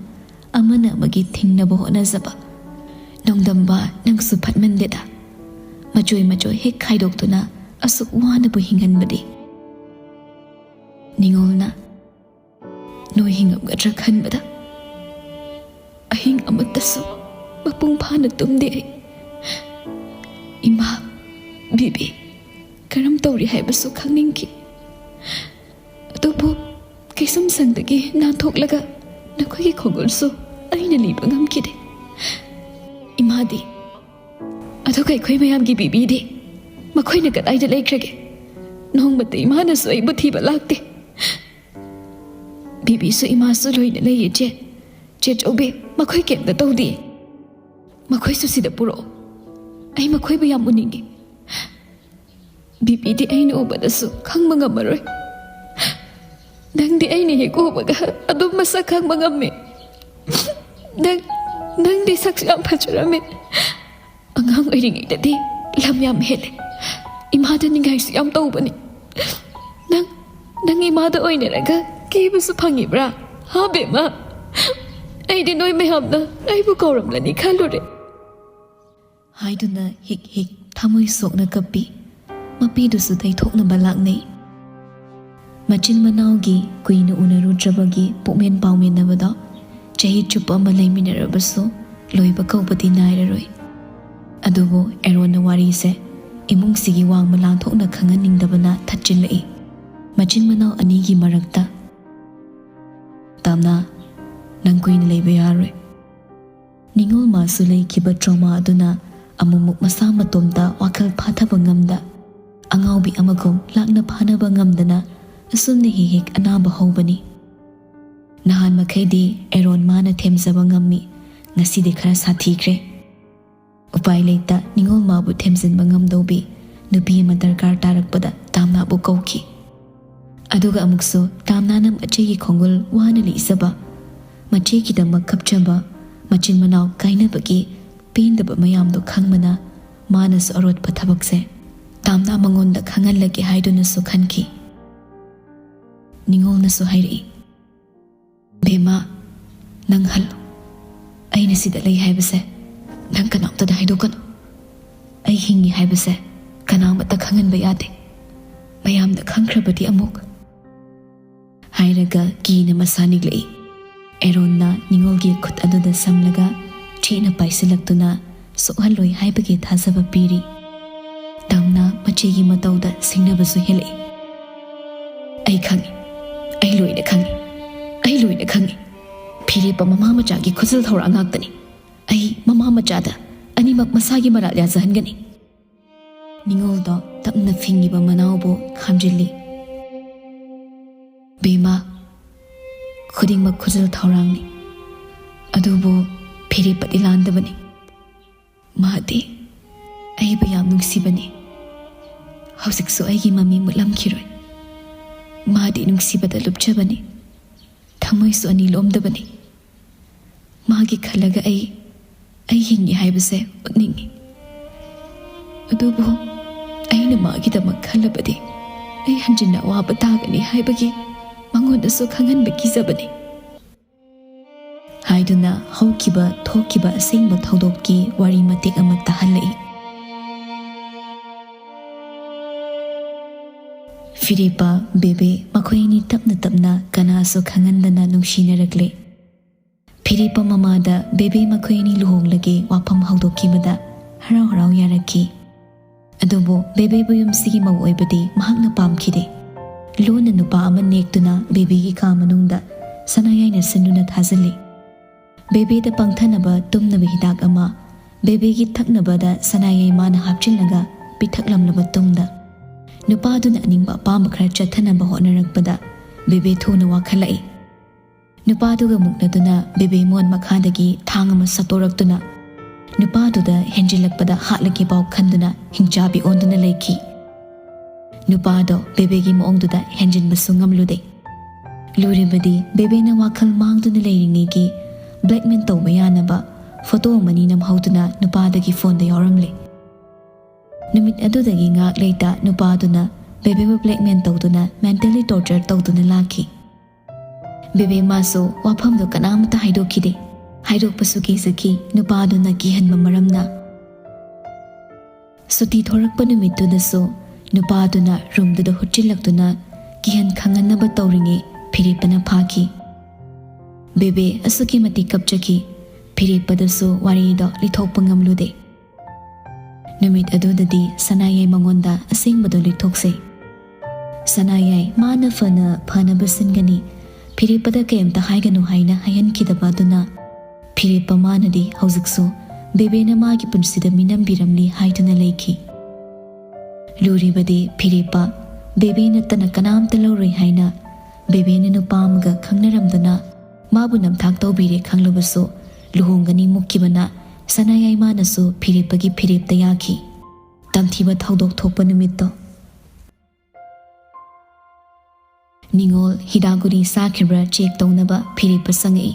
ꯑꯃꯅ ꯑꯃꯒꯤ ꯊꯤꯡꯅꯕ ꯍꯣꯠꯅꯖꯕ꯫ ꯅꯣꯡꯗꯝꯕ, ꯅꯪꯁꯨ ꯐꯠꯃꯟꯗꯦꯗ꯫ ꯃꯆꯣꯏ ꯃꯆꯣꯏ ꯍꯦꯛ ꯈꯥꯏꯗꯣꯛꯇꯨꯅ ꯑꯁꯨꯛ ꯋꯥꯅꯕꯨ ꯍꯤꯡꯍꯟꯕꯗꯤ꯫ ꯅꯤꯉꯣꯜꯅ ꯅꯣꯏ ꯍꯤꯡꯉꯝꯒꯗ꯭ꯔꯥ ꯈꯟꯕꯗ ꯑꯍꯤꯡ ꯑꯃꯠꯇꯁꯨ ꯃꯄꯨꯡ ꯐꯥꯅ ꯇꯨꯝꯗꯦ ꯑꯩ꯫ ꯏꯃꯥ, ꯕꯤꯕꯤ, ꯀꯔꯝ ꯇꯧꯔꯤ ꯍꯥꯏꯕꯁꯨ ꯈꯪꯅꯤꯡꯈꯤ꯫ ꯑꯗꯨꯕꯨ ꯀꯩꯁꯨꯝꯁꯪꯗꯒꯤ ꯅꯥꯟꯊꯣꯛꯂꯒ ꯅꯈꯣꯏꯒꯤ ꯈꯣꯡꯒꯨꯜꯁꯨ ꯑꯩꯅ ꯂꯤꯕ ꯉꯝꯈꯤꯗꯦ꯫ ꯏꯃꯥꯗꯤ? ꯑꯗꯨꯒ ꯑꯩꯈꯣꯏ ꯃꯌꯥꯝꯒꯤ ꯕꯤꯕꯤꯗꯤ? ꯃꯈꯣꯏꯅ ꯀꯗꯥꯏꯗ ꯂꯩꯈ꯭ꯔꯒꯦ? ꯅꯣꯡꯃꯇ ꯏꯃꯥꯅꯁꯨ ꯑꯩꯕꯨ ꯊꯤꯕ ꯂꯥꯛꯇꯦ꯫ ꯕꯤꯕꯤꯁꯨ ꯏꯃꯥꯁꯨ ꯂꯣꯏꯅ ꯂꯩꯌꯦ, ꯆꯦ꯫ ꯆꯦ ꯆꯧꯕꯤ, ꯃꯈꯣꯏ ꯀꯩꯝꯇ ꯇꯧꯗꯦ꯫ ꯃꯈꯣꯏꯁꯨ ꯁꯤꯗ ꯄꯨꯔꯛꯑꯣ꯫ ꯑꯩ ꯃꯈꯣꯏꯕꯨ ꯌꯥꯝ ꯎꯅꯤꯡꯉꯤ꯫ ꯕꯤꯕꯤꯗꯤ ꯑꯩꯅ ꯎꯕꯗꯁꯨ ꯈꯪꯕ ꯉꯝꯃꯔꯣꯏ꯫ ꯅꯪꯗꯤ ꯑꯩꯅ ꯍꯦꯛ ꯎꯕꯒ ꯑꯗꯨꯝ ꯃꯁꯛ ꯈꯪꯕ ꯉꯝꯃꯤ꯫ ꯅꯪ, ꯅꯪꯗꯤ ꯁꯛꯁꯨ ꯌꯥꯝ ꯐꯖꯔꯝꯃꯤ꯫ ꯑꯉꯥꯡ ꯑꯣꯏꯔꯤꯉꯩꯗꯗꯤ ꯂꯝ ꯌꯥꯝ ꯍꯦꯜꯂꯦ꯫ ꯏꯃꯥꯗ ꯅꯤꯡꯉꯥꯏꯁꯨ ꯌꯥꯝ ꯇꯧꯕꯅꯤ꯫ ꯅꯪ, ꯅꯪ ꯏꯃꯥꯗ ꯑꯣꯏꯅꯔꯒ ꯀꯦꯕꯁꯨ ꯐꯪꯉꯤꯕ꯭ꯔꯥ? ꯍꯥ, ꯕꯦꯝꯃ? ꯑꯩꯗꯤ ꯅꯣꯏ ꯃꯌꯥꯝꯅ ꯑꯩꯕꯨ ꯀꯧꯔꯝꯂꯅꯤ ꯈꯜꯂꯨꯔꯦ꯫ ꯍꯥꯏꯗꯨꯅ ꯍꯤꯛ ꯍꯤꯛ ꯊꯃꯣꯏ ꯁꯣꯛꯅ ꯀꯞꯄꯤ꯫ ꯃꯄꯤꯗꯨꯁꯨ ꯇꯩꯊꯣꯛꯅꯕ ꯂꯥꯛꯅꯩ꯫ ꯃꯆꯤꯟ ꯃꯅꯥꯎꯒꯤ ꯀꯨꯏꯅ ꯎꯅꯔꯨꯗ꯭ꯔꯕꯒꯤ ꯄꯨꯛꯃꯦꯟ ꯄꯥꯎꯃꯦꯟꯅꯕꯗꯣ ꯆꯍꯤ ꯆꯨꯞꯄ ꯑꯃ ꯂꯩꯃꯤꯟꯅꯔꯕꯁꯨ ꯂꯣꯏꯕ ꯀꯧꯕꯗꯤ ꯅꯥꯏꯔꯔꯣꯏ꯫ ꯑꯗꯨꯕꯨ ꯑꯦꯔꯣꯟꯅ ꯋꯥꯔꯤꯁꯦ ꯏꯃꯨꯡꯁꯤꯒꯤ ꯋꯥꯡꯃ ꯂꯥꯟꯊꯣꯛꯅ ꯈꯪꯍꯟꯅꯤꯡꯗꯕꯅ ꯊꯠꯆꯤꯜꯂꯛꯏ꯫ ꯃꯆꯤꯟ ꯃꯅꯥꯎ ꯑꯅꯤꯒꯤ ꯃꯔꯛꯇ, "ꯇꯥꯝꯅꯥ, ꯅꯪ ꯀꯨꯏꯅ ꯂꯩꯕ ꯌꯥꯔꯣꯏ꯫" ꯅꯤꯉꯣꯜ ꯃꯥꯁꯨ ꯂꯩꯈꯤꯕ trauma ꯑꯗꯨꯅ ꯑꯃꯨꯛꯃꯨꯛ ꯃꯁꯥ ꯃꯇꯣꯝꯇ ꯋꯥꯈꯜ ꯐꯥꯊꯕ ꯉꯝꯗ, ꯑꯉꯥꯎꯕꯤ ꯑꯃꯒꯨꯝ ꯂꯥꯛꯅ ꯐꯥꯅꯕ ꯉꯝꯗꯅ ꯑꯁꯨꯝꯅ ꯍꯦꯛ ꯍꯦꯛ ꯑꯅꯥꯕ ꯍꯧꯕꯅꯤ꯫ ꯅꯍꯥꯟ ꯃꯈꯩꯗꯤ ꯑꯦꯔꯣꯟ ꯃꯥꯅ ꯊꯦꯝꯖꯕ ꯉꯝꯃꯤ, ꯉꯁꯤꯗꯤ ꯈꯔ ꯁꯥꯊꯤꯈ꯭ꯔꯦ꯫ ꯎꯄꯥꯏ ꯂꯩꯇ ꯅꯤꯉꯣꯜ ꯃꯥꯕꯨ ꯊꯦꯝꯖꯤꯟꯕ ꯉꯝꯗꯧꯕꯤ ꯅꯨꯄꯤ ꯑꯃ ꯗꯔꯀꯥꯔ ꯇꯥꯔꯛꯄꯗ ꯇꯥꯝꯅꯥꯕꯨ ꯀꯧꯈꯤ꯫ ꯑꯗꯨꯒ ꯑꯃꯨꯛꯁꯨ ꯇꯥꯝꯅꯥꯅ ꯃꯆꯦꯒꯤ ꯈꯣꯡꯒꯨꯜ ꯋꯥꯅ ꯂꯤꯛꯆꯕ, ꯃꯆꯦꯒꯤꯗꯃꯛ ꯀꯞꯆꯕ, ꯃꯆꯤꯟ ꯃꯅꯥꯎ ꯀꯥꯏꯅꯕꯒꯤ ꯄꯦꯟꯗꯕ ꯃꯌꯥꯝꯗꯣ ꯈꯪꯕꯅ ꯃꯥꯅꯁꯨ ꯑꯔꯣꯠꯄ ꯊꯕꯛꯁꯦ ꯇꯥꯝꯅꯥ ꯃꯉꯣꯟꯗ ꯈꯪꯍꯜꯂꯒꯦ ꯍꯥꯏꯗꯨꯅꯁꯨ ꯈꯟꯈꯤ꯫ ꯅꯤꯉꯣꯜꯅꯁꯨ ꯍꯥꯏꯔꯛꯏ, "ꯕꯦꯝꯃ, ꯅꯪ ꯍꯜꯂꯣ꯫ ꯑꯩꯅ ꯁꯤꯗ ꯂꯩ ꯍꯥꯏꯕꯁꯦ ꯅꯪ ꯀꯅꯥꯝꯇꯗ ꯍꯥꯏꯗꯣꯛꯀꯅꯨ꯫ ꯑꯩ ꯍꯤꯡꯉꯤ ꯍꯥꯏꯕꯁꯦ ꯀꯅꯥꯃꯠꯇ ꯈꯪꯍꯟꯕ ꯌꯥꯗꯦ꯫ ꯃꯌꯥꯝꯅ ꯈꯪꯈ꯭ꯔꯕꯗꯤ ꯑꯃꯨꯛ꯫" ꯍꯥꯏꯔꯒ ꯀꯤꯅ ꯃꯁꯥ ꯅꯤꯛꯂꯛꯏ꯫ ꯑꯦꯔꯣꯟꯅ ꯅꯤꯉꯣꯜꯒꯤ ꯈꯨꯠ ꯑꯗꯨꯗ ꯁꯝꯂꯒ ꯆꯦꯠꯅ ꯄꯥꯏꯁꯤꯜꯂꯛꯇꯨꯅ ꯁꯣꯛꯍꯜꯂꯣꯏ ꯍꯥꯏꯕꯒꯤ ꯊꯥꯖꯕ ꯄꯤꯔꯤ꯫ ꯇꯥꯝꯅꯥ ꯃꯆꯦꯒꯤ ꯃꯇꯧꯗ ꯁꯤꯡꯅꯕꯁꯨ ꯍꯦꯜꯂꯛꯏ꯫ "ꯑꯩ ꯈꯪꯏ, ꯑꯩ ꯂꯣꯏꯅ ꯈꯪꯏ, ꯑꯩ ꯂꯣꯏꯅ ꯈꯪꯏ꯫ ꯐꯤꯔꯦꯞꯄ ꯃꯃꯥ ꯃꯆꯥꯒꯤ ꯈꯨꯖꯤꯜ ꯊꯧꯔꯥꯡ ꯉꯥꯛꯇꯅꯤ꯫ ꯑꯩ ꯃꯃꯥ ꯃꯆꯥꯗ ꯑꯅꯤꯃꯛ ꯃꯁꯥꯒꯤ ꯃꯔꯥꯜ ꯌꯥꯖꯍꯟꯒꯅꯤ꯫" ꯅꯤꯉꯣꯜꯗꯣ ꯇꯞꯅ ꯐꯤꯡꯉꯤꯕ ꯃꯅꯥꯎꯕꯨ ꯈꯥꯝꯖꯤꯜꯂꯤ꯫ "ꯕꯦꯝꯃ, ꯈꯨꯗꯤꯡꯃꯛ ꯈꯨꯖꯤꯜ ꯊꯧꯔꯥꯡꯅꯤ, ꯑꯗꯨꯕꯨ ꯐꯤꯔꯦꯞꯄꯗꯤ ꯂꯥꯟꯗꯕꯅꯤ꯫ ꯃꯥꯗꯤ ꯑꯩꯕꯨ ꯌꯥꯝ ꯅꯨꯡꯁꯤꯕꯅꯤ꯫ ꯍꯧꯖꯤꯛꯁꯨ ꯑꯩꯒꯤ ꯃꯃꯤ ꯃꯨꯠꯂꯝꯈꯤꯔꯣꯏ꯫ ꯃꯥꯗꯤ ꯅꯨꯡꯁꯤꯕꯗ ꯂꯨꯞꯆꯕꯅꯤ, ꯊꯃꯣꯏꯁꯨ ꯑꯅꯤ ꯂꯣꯝꯗꯕꯅꯤ꯫ ꯃꯥꯒꯤ ꯈꯜꯂꯒ ꯑꯩ, ꯑꯩ ꯍꯤꯡꯉꯤ ꯍꯥꯏꯕꯁꯦ ꯎꯠꯅꯤꯡꯉꯤ꯫ ꯑꯗꯨꯕꯨ ꯑꯩꯅ ꯃꯥꯒꯤꯗꯃꯛ ꯈꯜꯂꯕꯗꯤ ꯑꯩ ꯍꯟꯖꯤꯟꯅ ꯑꯋꯥꯕ ꯇꯥꯒꯅꯤ ꯍꯥꯏꯕꯒꯤ ꯃꯉꯣꯟꯗꯁꯨ ꯈꯪꯍꯟꯕ ꯀꯤꯖꯕꯅꯤ꯫" ꯍꯥꯏꯗꯨꯅ ꯍꯧꯈꯤꯕ ꯊꯣꯛꯈꯤꯕ ꯑꯁꯦꯡꯕ ꯊꯧꯗꯣꯛꯀꯤ ꯋꯥꯔꯤ ꯃꯇꯦꯛ ꯑꯃ ꯇꯥꯍꯜꯂꯛꯏ꯫ ꯐꯤꯔꯦꯞꯄ, ꯕꯦꯕꯦ ꯃꯈꯣꯏ ꯑꯅꯤ ꯇꯞꯅ ꯇꯞꯅ ꯀꯅꯥꯁꯨ ꯈꯪꯍꯟꯗꯅ ꯅꯨꯡꯁꯤꯅꯔꯛꯂꯦ꯫ ꯐꯤꯔꯦꯞꯄ ꯃꯃꯥꯗ ꯕꯦꯕꯦ ꯃꯈꯣꯏ ꯑꯅꯤ ꯂꯨꯍꯣꯡꯂꯒꯦ ꯋꯥꯐꯝ ꯍꯧꯗꯣꯛꯈꯤꯕꯗ ꯍꯔꯥꯎ ꯍꯔꯥꯎ ꯌꯥꯔꯛꯈꯤ꯫ ꯑꯗꯨꯕꯨ ꯕꯦꯕꯦꯕꯨ ꯌꯨꯝꯁꯤꯒꯤ ꯃꯧ ꯑꯣꯏꯕꯗꯤ ꯃꯍꯥꯛꯅ ꯄꯥꯝꯈꯤꯗꯦ꯫ ꯂꯣꯟꯅ ꯅꯨꯄꯥ ꯑꯃ ꯅꯦꯛꯇꯨꯅ ꯕꯦꯕꯦꯒꯤ ꯀꯥ ꯃꯅꯨꯡꯗ ꯁꯅꯥ ꯌꯥꯏꯅ ꯁꯤꯟꯗꯨꯅ ꯊꯥꯖꯤꯜꯂꯤ꯫ ꯕꯦꯕꯦꯗ ꯄꯪꯊꯅꯕ ꯇꯨꯝꯅꯕ ꯍꯤꯗꯥꯛ ꯑꯃ ꯕꯦꯕꯦꯒꯤ ꯊꯛꯅꯕꯗ ꯁꯅꯥ ꯌꯥꯏ ꯃꯥꯅ ꯍꯥꯞꯆꯤꯜꯂꯒ ꯄꯤꯊꯛꯂꯝꯂꯕ ꯇꯨꯡꯗ, ꯅꯨꯄꯥꯗꯨꯅ ꯑꯅꯤꯡꯕ ꯑꯄꯥꯝꯕ ꯈꯔ ꯆꯠꯊꯅꯕ ꯍꯣꯠꯅꯔꯛꯄꯗ ꯕꯦꯕꯦ ꯊꯨꯅ ꯋꯥꯈꯠꯂꯛꯏ꯫ ꯅꯨꯄꯥꯗꯨꯒ ꯃꯨꯛꯅꯗꯨꯅ ꯕꯦꯕꯦ ꯃꯣꯟ ꯃꯈꯥꯗꯒꯤ ꯊꯥꯡ ꯑꯃ ꯁꯠꯇꯣꯔꯛꯇꯨꯅ ꯅꯨꯄꯥꯗꯨꯗ ꯍꯦꯟꯖꯤꯜꯂꯛꯄꯗ ꯍꯥꯠꯂꯒꯦ ꯄꯥꯎ ꯈꯟꯗꯨꯅ ꯍꯤꯡꯆꯥꯕꯤ ꯑꯣꯟꯗꯨꯅ ꯂꯩꯈꯤ꯫ ꯅꯨꯄꯥꯗꯣ ꯕꯦꯕꯦꯒꯤ ꯃꯑꯣꯡꯗꯨꯗ ꯍꯦꯟꯖꯤꯟꯕꯁꯨ ꯉꯝꯂꯨꯗꯦ꯫ ꯂꯨꯔꯤꯕꯗꯤ ꯕꯦꯕꯦꯅ ꯋꯥꯈꯜ ꯃꯥꯡꯗꯨꯅ ꯂꯩꯔꯤꯉꯩꯒꯤ ꯕ꯭ꯂꯦꯛꯃꯦꯟ ꯇꯧꯕ ꯌꯥꯅꯕ ꯐꯣꯇꯣ ꯑꯃꯅꯤ ꯅꯝꯍꯧꯗꯨꯅ ꯅꯨꯄꯥꯗꯒꯤ ꯐꯣꯟꯗ ꯌꯥꯎꯔꯝꯂꯦ꯫ ꯅꯨꯃꯤꯠ ꯑꯗꯨꯗꯒꯤ ꯉꯥꯛ ꯂꯩꯇ ꯅꯨꯄꯥꯗꯨꯅ ꯕꯦꯕꯦꯕꯨ ꯕ꯭ꯂꯦꯛꯃꯦꯟ ꯇꯧꯗꯨꯅ ꯃꯦꯟꯇꯦꯜꯂꯤ ꯇꯣꯔꯆꯔ ꯇꯧꯗꯨꯅ ꯂꯥꯛꯈꯤ꯫ ꯕꯦꯕꯦ ꯃꯥꯁꯨ ꯋꯥꯐꯝꯗꯣ ꯀꯅꯥꯃꯠꯇ ꯍꯥꯏꯗꯣꯛꯈꯤꯗꯦ꯫ ꯍꯥꯏꯗꯣꯛꯄꯁꯨ ꯀꯤꯖꯈꯤ ꯅꯨꯄꯥꯗꯨꯅ ꯀꯤꯍꯟꯕ ꯃꯔꯝꯅ꯫ ꯁꯨꯇꯤ ꯊꯣꯔꯛꯄ ꯅꯨꯃꯤꯠꯇꯨꯗꯁꯨ ꯅꯨꯄꯥꯗꯨꯅ ꯔꯨꯝꯗꯨꯗ ꯍꯨꯠꯆꯤꯜꯂꯛꯇꯨꯅ ꯀꯤꯍꯟ ꯈꯪꯍꯟꯅꯕ ꯇꯧꯔꯤꯉꯩ ꯐꯤꯔꯦꯞꯄꯅ ꯐꯥꯈꯤ꯫ ꯕꯦꯕꯦ ꯑꯁꯨꯛꯀꯤ ꯃꯇꯤꯛ ꯀꯞꯆꯈꯤ꯫ ꯐꯤꯔꯦꯞꯄꯗꯁꯨ ꯋꯥꯔꯤꯗꯣ ꯂꯤꯊꯣꯛꯄ ꯉꯝꯂꯨꯗꯦ꯫ ꯅꯨꯃꯤꯠ ꯑꯗꯨꯗꯗꯤ ꯁꯅꯥꯌꯥꯏ ꯃꯉꯣꯟꯗ ꯑꯁꯦꯡꯕꯗꯣ ꯂꯤꯊꯣꯛꯁꯦ꯫ ꯁꯅꯥꯌꯥꯏ ꯃꯥꯅ ꯐꯅ ꯐꯅꯕ ꯁꯤꯟꯒꯅꯤ, ꯐꯤꯔꯦꯞꯄꯗ ꯀꯩꯝꯇ ꯍꯥꯏꯒꯅꯨ ꯍꯥꯏꯅ ꯍꯥꯏꯍꯟꯈꯤꯗꯕ ꯑꯗꯨꯅ ꯐꯤꯔꯦꯞꯄ ꯃꯥꯅꯗꯤ ꯍꯧꯖꯤꯛꯁꯨ ꯕꯦꯕꯦꯅ ꯃꯥꯒꯤ ꯄꯨꯟꯁꯤꯗ ꯃꯤꯅꯝꯕꯤꯔꯝꯂꯤ ꯍꯥꯏꯗꯨꯅ ꯂꯩꯈꯤ꯫ ꯂꯨꯔꯤꯕꯗꯤ ꯐꯤꯔꯦꯞꯄ ꯕꯦꯕꯦ ꯅꯠꯇꯅ ꯀꯅꯥꯝꯇ ꯂꯧꯔꯣꯏ ꯍꯥꯏꯅ ꯕꯦꯕꯦꯅ ꯅꯨꯄꯥ ꯑꯃꯒ ꯈꯪꯅꯔꯝꯗꯨꯅ ꯃꯥꯕꯨ ꯅꯝꯊꯥꯛ ꯇꯧꯕꯤꯔꯦ ꯈꯪꯂꯕꯁꯨ ꯂꯨꯍꯣꯡꯒꯅꯤ ꯃꯨꯛꯈꯤꯕꯅ ꯁꯅꯥꯌꯥꯏ ꯃꯥꯅꯁꯨ ꯐꯤꯔꯦꯞꯄꯒꯤ ꯐꯤꯔꯦꯞꯇ ꯌꯥꯈꯤ꯫ ꯇꯝꯊꯤꯕ ꯊꯧꯗꯣꯛ ꯊꯣꯛꯄ ꯅꯨꯃꯤꯠꯇꯣ꯫ ꯅꯤꯉꯣꯜ ꯍꯤꯗꯥꯛ ꯒꯨꯂꯤ ꯆꯥꯈꯤꯕ꯭ꯔꯥ ꯆꯦꯛ ꯇꯧꯅꯕ ꯐꯤꯔꯦꯞꯄ ꯆꯪꯉꯛꯏ꯫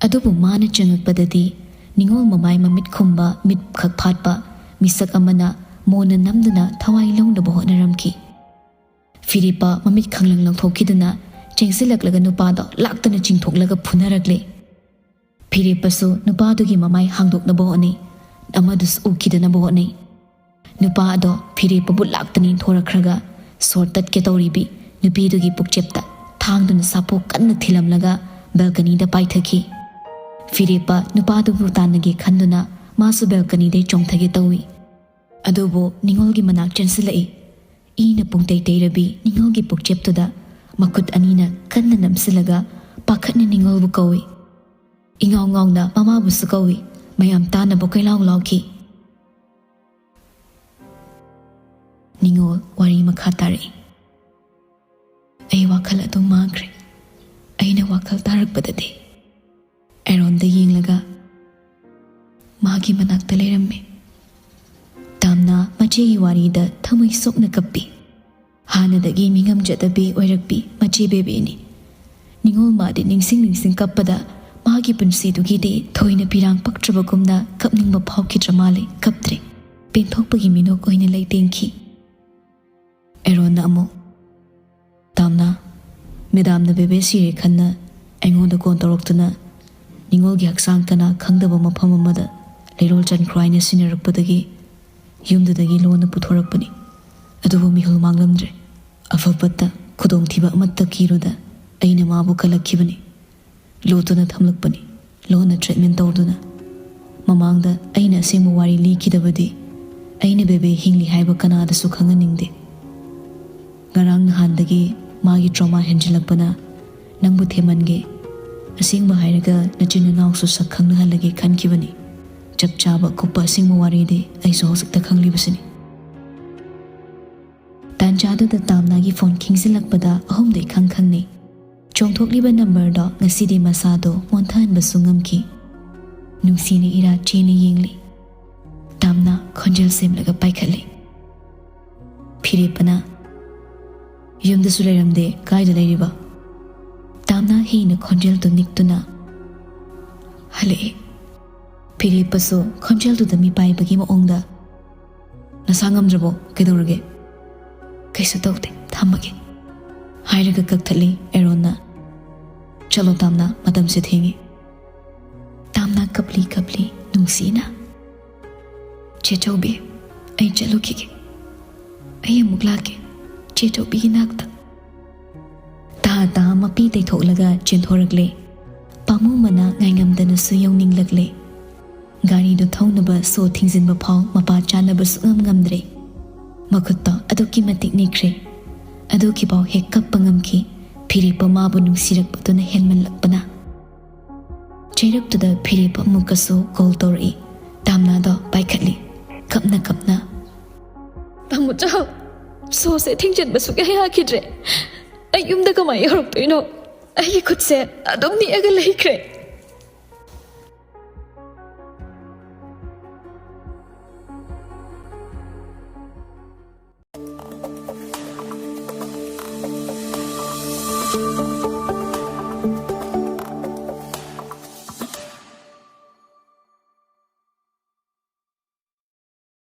ꯑꯗꯨꯕꯨ ꯃꯥꯅ ꯆꯪꯉꯛꯄꯗꯗꯤ ꯅꯤꯉꯣꯜ ꯃꯃꯥꯏ ꯃꯃꯤꯠ ꯈꯨꯝꯕ, ꯃꯤꯠ ꯈꯛ ꯐꯥꯠꯄ ꯃꯤꯁꯛ ꯑꯃꯅ ꯃꯣꯟꯅ ꯅꯝꯗꯨꯅ ꯊꯋꯥꯏ ꯂꯧꯅꯕ ꯍꯣꯠꯅꯔꯝꯈꯤ꯫ ꯐꯤꯔꯦꯞꯄ ꯃꯃꯤꯠ ꯈꯪꯂꯪ ꯂꯪꯊꯣꯛꯈꯤꯗꯨꯅ ꯆꯦꯟꯁꯤꯜꯂꯛꯂꯒ ꯅꯨꯄꯥꯗꯣ ꯂꯥꯛꯇꯅ ꯆꯤꯡꯊꯣꯛꯂꯒ ꯐꯨꯅꯔꯛꯂꯦ꯫ ꯐꯤꯔꯦꯞꯄꯁꯨ ꯅꯨꯄꯥꯗꯨꯒꯤ ꯃꯃꯥꯏ ꯍꯥꯡꯗꯣꯛꯅꯕ ꯍꯣꯠꯅꯩ, ꯑꯃꯗꯨꯁꯨ ꯎꯈꯤꯗꯅꯕ ꯍꯣꯠꯅꯩ꯫ ꯅꯨꯄꯥ ꯑꯗꯣ ꯐꯤꯔꯦꯞꯄꯕꯨ ꯂꯥꯛꯇꯅ ꯏꯟꯊꯣꯔꯛꯈ꯭ꯔꯒ ꯁꯣꯔ ꯇꯠꯀꯦ ꯇꯧꯔꯤꯕꯤ ꯅꯨꯄꯤꯗꯨꯒꯤ ꯄꯨꯛꯆꯦꯞꯇ ꯊꯥꯡꯗꯨꯅ ꯁꯥꯄꯣꯛ ꯀꯟꯅ ꯊꯤꯜꯂꯝꯂꯒ ꯕꯦꯜꯀꯅꯤꯗ ꯄꯥꯏꯊꯈꯤ꯫ ꯐꯤꯔꯦꯞꯄ ꯅꯨꯄꯥꯗꯨꯕꯨ ꯇꯥꯟꯅꯒꯦ ꯈꯟꯗꯨꯅ ꯃꯥꯁꯨ ꯕꯦꯜꯀꯅꯤꯗꯩ ꯆꯣꯡꯊꯒꯦ ꯇꯧꯏ꯫ ꯑꯗꯨꯕꯨ ꯅꯤꯉꯣꯜꯒꯤ ꯃꯅꯥꯛ ꯆꯦꯟꯁꯤꯜꯂꯛꯏ꯫ ꯏꯅ ꯄꯨꯡꯇꯩ ꯇꯩꯔꯕꯤ ꯅꯤꯉꯣꯜꯒꯤ ꯄꯨꯛꯆꯦꯞꯇꯨꯗ ꯃꯈꯨꯠ ꯑꯅꯤꯅ ꯀꯟꯅ ꯅꯝꯁꯤꯜꯂꯒ ꯄꯥꯈꯠꯅ ꯅꯤꯉꯣꯜꯕꯨ ꯀꯧꯏ꯫ ꯏꯉꯥꯎ ꯉꯥꯎꯅ ꯃꯃꯥꯕꯨꯁꯨ ꯀꯧꯏ꯫ ꯃꯌꯥꯝ ꯇꯥꯅꯕ ꯀꯣꯏꯂꯥꯎ ꯂꯥꯎꯈꯤ꯫ ꯅꯤꯉꯣꯜ ꯋꯥꯔꯤ ꯃꯈꯥ ꯇꯥꯔꯛꯏ꯫ ꯑꯩ ꯋꯥꯈꯜ ꯑꯗꯨꯝ ꯃꯥꯡꯈ꯭ꯔꯦ꯫ ꯑꯩꯅ ꯋꯥꯈꯜ ꯇꯥꯔꯛꯄꯗꯗꯤ ꯑꯦꯔꯣꯟꯗ ꯌꯦꯡꯂꯒ ꯃꯥꯒꯤ ꯃꯅꯥꯛꯇ ꯂꯩꯔꯝꯃꯤ꯫ ꯇꯥꯝꯅ ꯃꯆꯦꯒꯤ ꯋꯥꯔꯤꯗ ꯊꯃꯣꯏ ꯁꯣꯛꯅ ꯀꯞꯄꯤ꯫ ꯍꯥꯟꯅꯗꯒꯤ ꯃꯤꯉꯝꯖꯗꯕꯤ ꯑꯣꯏꯔꯛꯄꯤ ꯃꯆꯦ ꯕꯦꯕꯤꯅꯤ꯫ ꯅꯤꯉꯣꯜ ꯃꯥꯗꯤ ꯅꯤꯡꯁꯤꯡ ꯅꯤꯡꯁꯤꯡ ꯀꯞꯄꯗ ꯃꯥꯒꯤ ꯄꯨꯟꯁꯤꯗꯨꯒꯤꯗꯤ ꯊꯣꯏꯅ ꯄꯤꯔꯥꯡ ꯄꯛꯇ꯭ꯔꯕꯒꯨꯝꯅ ꯀꯞꯅꯤꯡꯕ ꯐꯥꯎꯈꯤꯗ꯭ꯔ ꯃꯥꯜꯂꯦ꯫ ꯀꯞꯇ꯭ꯔꯦ꯫ ꯄꯦꯟꯊꯣꯛꯄꯒꯤ ꯃꯤꯅꯣꯛ ꯑꯣꯏꯅ ꯂꯩꯇꯦꯡꯈꯤ꯫ ꯑꯦꯔꯣꯟꯅ ꯑꯃꯨꯛ, "ꯇꯥꯝꯅ, ꯃꯦꯗꯥꯝꯅ ꯕꯦꯕꯦ ꯁꯤꯔꯦ ꯈꯟꯅ ꯑꯩꯉꯣꯟꯗ ꯀꯣꯟ ꯇꯧꯔꯛꯇꯨꯅ ꯅꯤꯉꯣꯜꯒꯤ ꯍꯛꯆꯥꯡ ꯀꯅꯥ ꯈꯪꯗꯕ ꯃꯐꯝ ꯑꯃꯗ ꯂꯩꯔꯣꯜ ꯆꯟꯈ꯭ꯔꯣ ꯍꯥꯏꯅ ꯁꯤꯟꯅꯔꯛꯄꯗꯒꯤ ꯌꯨꯝꯗꯨꯗꯒꯤ ꯂꯣꯟꯅ ꯄꯨꯊꯣꯔꯛꯄꯅꯤ꯫ ꯑꯗꯨꯕꯨ ꯃꯤꯍꯨꯜ ꯃꯥꯡꯂꯝꯗ꯭ꯔꯦ꯫ ꯑꯐꯕꯇ ꯈꯨꯗꯣꯡꯊꯤꯕ ꯑꯃꯠꯇ ꯀꯤꯔꯨꯗ ꯑꯩꯅ ꯃꯥꯕꯨ ꯀꯜꯂꯛꯈꯤꯕꯅꯤ꯫ ꯂꯨꯠꯇꯨꯅ ꯊꯝꯂꯛꯄꯅꯤ꯫ ꯂꯣꯟꯅ ꯇ꯭ꯔꯤꯠꯃꯦꯟ ꯇꯧꯗꯨꯅ꯫ ꯃꯃꯥꯡꯗ ꯑꯩꯅ ꯑꯁꯦꯡꯕ ꯋꯥꯔꯤ ꯂꯤꯈꯤꯗꯕꯗꯤ ꯑꯩꯅ ꯕꯦꯕꯦ ꯍꯤꯡꯂꯤ ꯍꯥꯏꯕ ꯀꯅꯥꯗꯁꯨ ꯈꯪꯍꯟꯅꯤꯡꯗꯦ꯫ ꯉꯔꯥꯡ ꯅꯍꯥꯟꯗꯒꯤ ꯃꯥꯒꯤ ꯇ꯭ꯔꯣꯃꯥ ꯍꯦꯟꯖꯤꯜꯂꯛꯄꯅ ꯅꯪꯕꯨ ꯊꯦꯝꯍꯟꯒꯦ, ꯑꯁꯦꯡꯕ ꯍꯥꯏꯔꯒ ꯅꯆꯤꯟ ꯅꯅꯥꯎꯁꯨ ꯁꯛ ꯈꯪꯅꯍꯜꯂꯒꯦ ꯈꯟꯈꯤꯕꯅꯤ꯫ ꯆꯞ ꯆꯥꯕ ꯑꯀꯨꯞꯄ ꯑꯁꯦꯡꯕ ꯋꯥꯔꯤꯗꯤ ꯑꯩꯁꯨ ꯍꯧꯖꯤꯛꯇ ꯈꯪꯂꯤꯕꯁꯤꯅꯤ꯫" ꯇꯥꯟꯖꯥꯗꯨꯗ ꯇꯥꯝꯅꯥꯒꯤ ꯐꯣꯟ ꯈꯤꯡꯖꯤꯜꯂꯛꯄꯗ ꯑꯍꯨꯝꯗ ꯏꯈꯪ ꯈꯪꯅꯩ꯫ ꯆꯣꯡꯊꯣꯛꯂꯤꯕ ꯅꯝꯕꯔꯗꯣ ꯉꯁꯤꯗꯤ ꯃꯁꯥꯗꯣ ꯃꯣꯟꯊꯍꯟꯕꯁꯨ ꯉꯝꯈꯤ꯫ ꯅꯨꯡꯁꯤꯅ ꯏꯔꯥ ꯆꯦꯅ ꯌꯦꯡꯂꯤ꯫ ꯇꯥꯝꯅꯥ ꯈꯣꯟꯖꯦꯜ ꯁꯦꯝꯂꯒ ꯄꯥꯏꯈꯠꯂꯤ꯫ ꯐꯤꯔꯦꯞꯄꯅ, "ꯌꯨꯝꯗꯁꯨ ꯂꯩꯔꯝꯗꯦ, ꯀꯥꯏꯗ ꯂꯩꯔꯤꯕ?" ꯇꯥꯝꯅꯥ ꯍꯦꯟꯅ ꯈꯣꯟꯖꯦꯜꯗꯨ ꯅꯤꯛꯇꯨꯅ, "ꯍꯜꯂꯛꯑꯦ꯫" ꯐꯤꯔꯦꯞꯄꯁꯨ ꯈꯣꯟꯖꯦꯜꯗꯨꯗ ꯃꯤꯄꯥꯏꯕꯒꯤ ꯃꯑꯣꯡꯗ, "ꯅꯁꯥ ꯉꯝꯗ꯭ꯔꯕꯣ? ꯀꯩꯗꯧꯔꯒꯦ?" "ꯀꯩꯁꯨ ꯇꯧꯗꯦ, ꯊꯝꯃꯒꯦ," ꯍꯥꯏꯔꯒ ꯀꯛꯊꯠꯂꯤ ꯑꯦꯔꯣꯟꯅ꯫ "ꯆꯠꯂꯣ ꯇꯥꯝꯅꯥ, ꯃꯇꯝꯁꯦ ꯊꯦꯡꯉꯦ꯫" ꯇꯥꯝꯅꯥ ꯀꯞꯂꯤ ꯀꯞꯂꯤ ꯅꯨꯡꯁꯤꯅ, "ꯆꯦ ꯆꯧꯕꯤ, ꯑꯩ ꯆꯠꯂꯨꯈꯤꯒꯦ꯫ ꯑꯩ ꯑꯃꯨꯛ ꯂꯥꯛꯀꯦ꯫ ꯆꯦ ꯆꯧꯕꯤꯒꯤ ꯅꯥꯛꯇ꯫ ꯇꯥ ꯇꯥ ꯃꯄꯤ ꯇꯩꯊꯣꯛꯂꯒ ꯆꯦꯟꯊꯣꯔꯛꯂꯦ꯫ ꯄꯥꯃꯨꯃꯅ ꯉꯥꯏꯉꯝꯗꯅꯁꯨ ꯌꯧꯅꯤꯡꯂꯛꯂꯦ꯫ ꯒꯥꯔꯤꯗꯨ ꯊꯧꯅꯕ ꯁꯣ ꯊꯤꯡꯖꯤꯟꯕ ꯐꯥꯎ ꯃꯄꯥ ꯆꯥꯅꯕ ꯁꯨꯛꯉꯝ ꯉꯝꯗ꯭ꯔꯦ꯫ ꯃꯈꯨꯠꯇꯣ ꯑꯗꯨꯛꯀꯤ ꯃꯇꯤꯛ ꯅꯤꯛꯈ꯭ꯔꯦ꯫ ꯑꯗꯨꯒꯤꯐꯥꯎ ꯍꯦꯛ ꯀꯞꯄ ꯉꯝꯈꯤ꯫ ꯐꯤꯔꯦꯞꯄ ꯃꯥꯕꯨ ꯅꯨꯡꯁꯤꯔꯛꯄꯗꯨꯅ ꯍꯦꯟꯃꯜꯂꯛꯄꯅ꯫ ꯆꯩꯔꯛꯇꯨꯗ ꯐꯤꯔꯦꯞꯄ ꯑꯃꯨꯛꯀꯁꯨ ꯀꯣꯜ ꯇꯧꯔꯛꯏ꯫ ꯇꯥꯝꯅꯥꯗꯣ ꯄꯥꯏꯈꯠꯂꯤ꯫ ꯀꯞꯅ ꯀꯞꯅ, "ꯇꯥꯃꯣꯆꯧ, ꯁꯣꯁꯦ ꯊꯤꯡꯖꯤꯟꯕ ꯁꯨꯛꯌꯥ ꯌꯥꯈꯤꯗ꯭ꯔꯦ꯫ ꯑꯩ ꯌꯨꯝꯗ ꯀꯃꯥꯏꯅ ꯌꯧꯔꯛꯇꯣꯏꯅꯣ? ꯑꯩꯒꯤ ꯈꯨꯠꯁꯦ ꯑꯗꯨꯝ ꯅꯤꯛꯑꯒ ꯂꯩꯈ꯭ꯔꯦ꯫